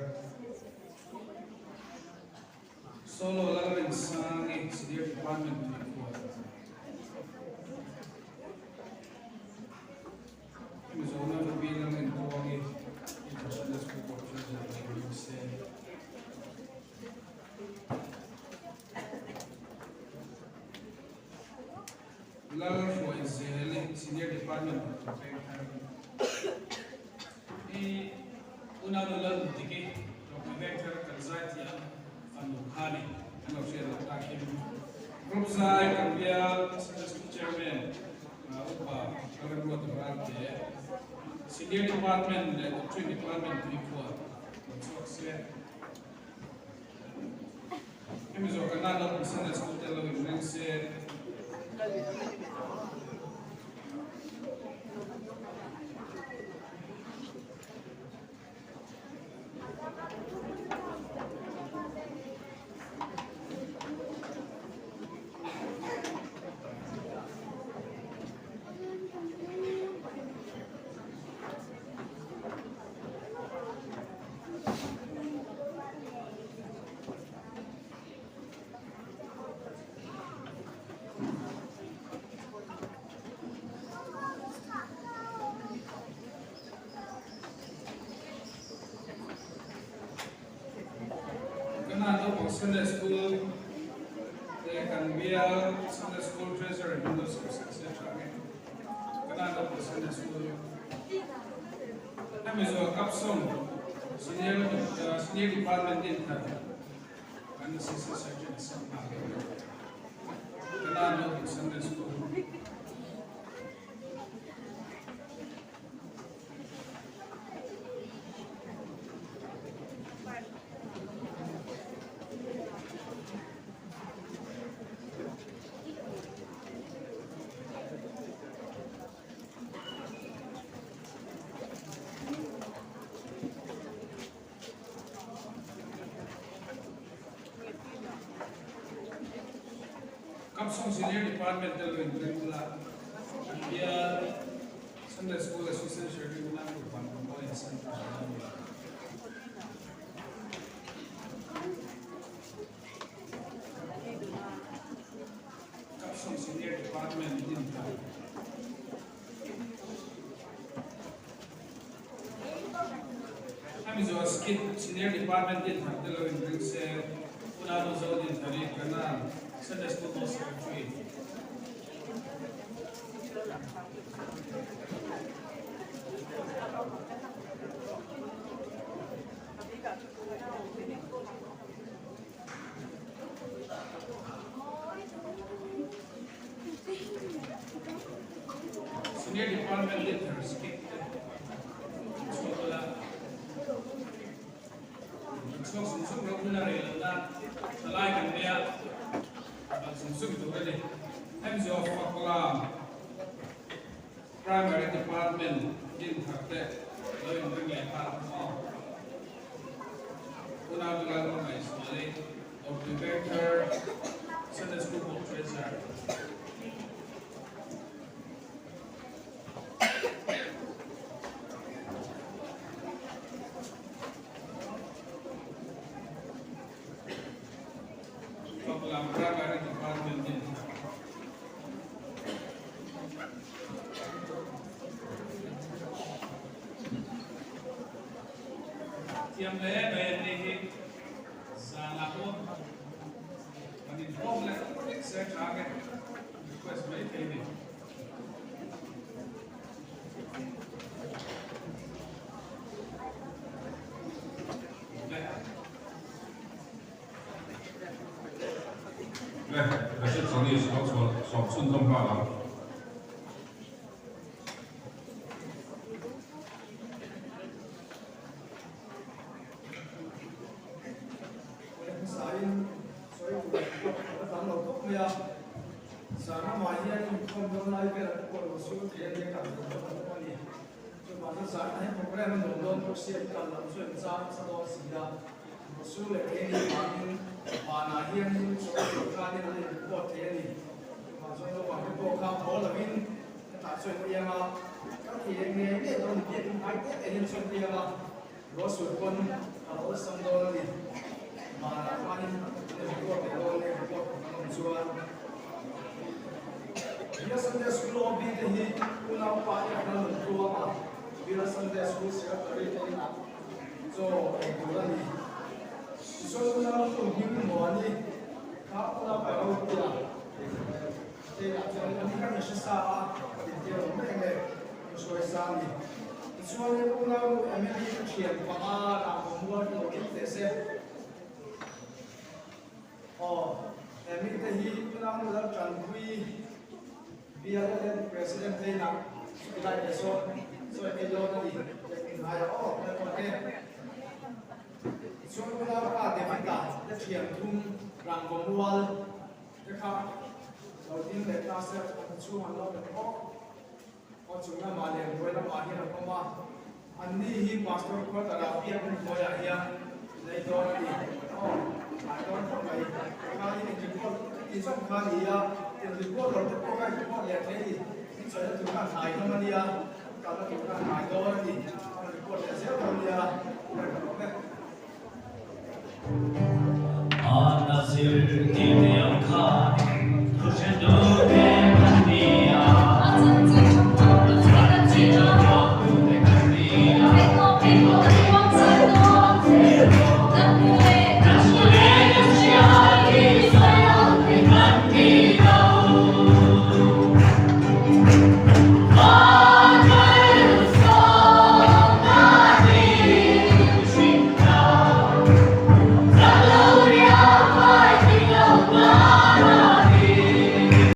Solo Lalrinsangi Senior Department Tuikhual Hemi zawhna Ruby Lalrinpuangi International School Board Treasurer Ring se. Lalhruaizeli Senior Department Doctor Pengthar i unau Lalnutiki Doctor Pengthar kan zai thiam fanu kha ni an lo hriat loh tak hi. Group zai kan bial Sunday School Chairman Upa Lalremruata Ralte Senior Department leh Doctrine Department tuikhuah lo chhuak se. Hemi zawh kan nan lo Sunday School te lo inreng se. Kan naupang Sunday School te kan bial Sunday School Treasurer Hindu Service etc. Kan naupang Sunday School Hemi zual Kapsawm Senior Senior Department in khat kan Assistant Surgeon a sam nghal dawn a ni. Kanan Naupang Sunday School. Kapsawm Senior Department te lo inrem ula, an bial Sunday School Assistant Secretary Unang Rupan Pambawi Hassan Tana a ni. Kapsawm Senior Department din ta. Hemi zawh skit Senior Department din thar te lo inring se Unau Zo din thar i Kanan Sunday School Board Secretary. Senior Department Leader Skip te chhuak ula. Chhuak sung sung rawh hun a rei lo nan thalai kan nei a, kal sung sung tur a ni. Hemi zawh Faklam Primary Department din thar te lo inring leh nghal ang aw. Unau te Lalpa ngaihsual i Dawrpui Vengthar Sunday School Board Treasurer. Faklam Primary Department din thar. Thiam hle mai an nih hi. Zanah pawh kan inkhawm leh vek se tha nge request mai thei ni. Le, receptionist lo chhuah sawm chhunzawm nghal ang. Hmasain sawi tur pawh a tam lo khawp mai a, zan lamah hian inkhawm dawn lai velah te pawh lo sur thei a nia kal lo pawh an awm a ni. Chuvang chuan zan ah hian programme a nuam dawn bawk sia, kal loh chu an chang nasa dawn si a, lo sur leh thei a nih vangin vanah hianin sawi tur khanin an in report thei a ni. Chuvang chuan naupang te pawh kha thaw lovin hetah chuan iang a, kal thei leh ngei ngei dawn ni biak in ai te te hian chuan iang a. Ruahsur pawn a lo awlsam dawn a ni. Vanah khanin an report leh dawn nge report kan awm chuan. Bial Sunday School OB te hi unaupa e an rawn tluang a, Bial Sunday School Secretary te inah chaw ei tur a ni. Tichuan unau nu hming Muani kha unaupa Ropuia te inah chuan an kan inhre sa a, intir lo mai ange. Hruai sang ni. Tichuan unau nu Emily ka thian panga rangkaw mual hi lo ring teh se. Aw, Emily te hi unau nu lal tanpui BLLN President te inah chuti lai te sawn sawi ei dawn a ni. Min ngai a aw, ka te. Tichuan unau pa David-a te thian thum rangkaw mual te kha lo ding leh ta se, an chhung an lo pe bawk. Khaw chung lamah leh hnuai lamah hian an awm a, anni hi Pastor quarter-ah biak in hnuaiah hian nei dawn a ni. Aw, tlai dawn khawp mai. Khanin in report ka tih zawng kha a ni a, in report lo te pawh kha in report leh thei a ni. In chawina tur kha a hnai hlawm a nia, kalna tur kha a hnai dawn a ni. A rawn report leh zel dawn a nia, ka rawn awm e. An a zir.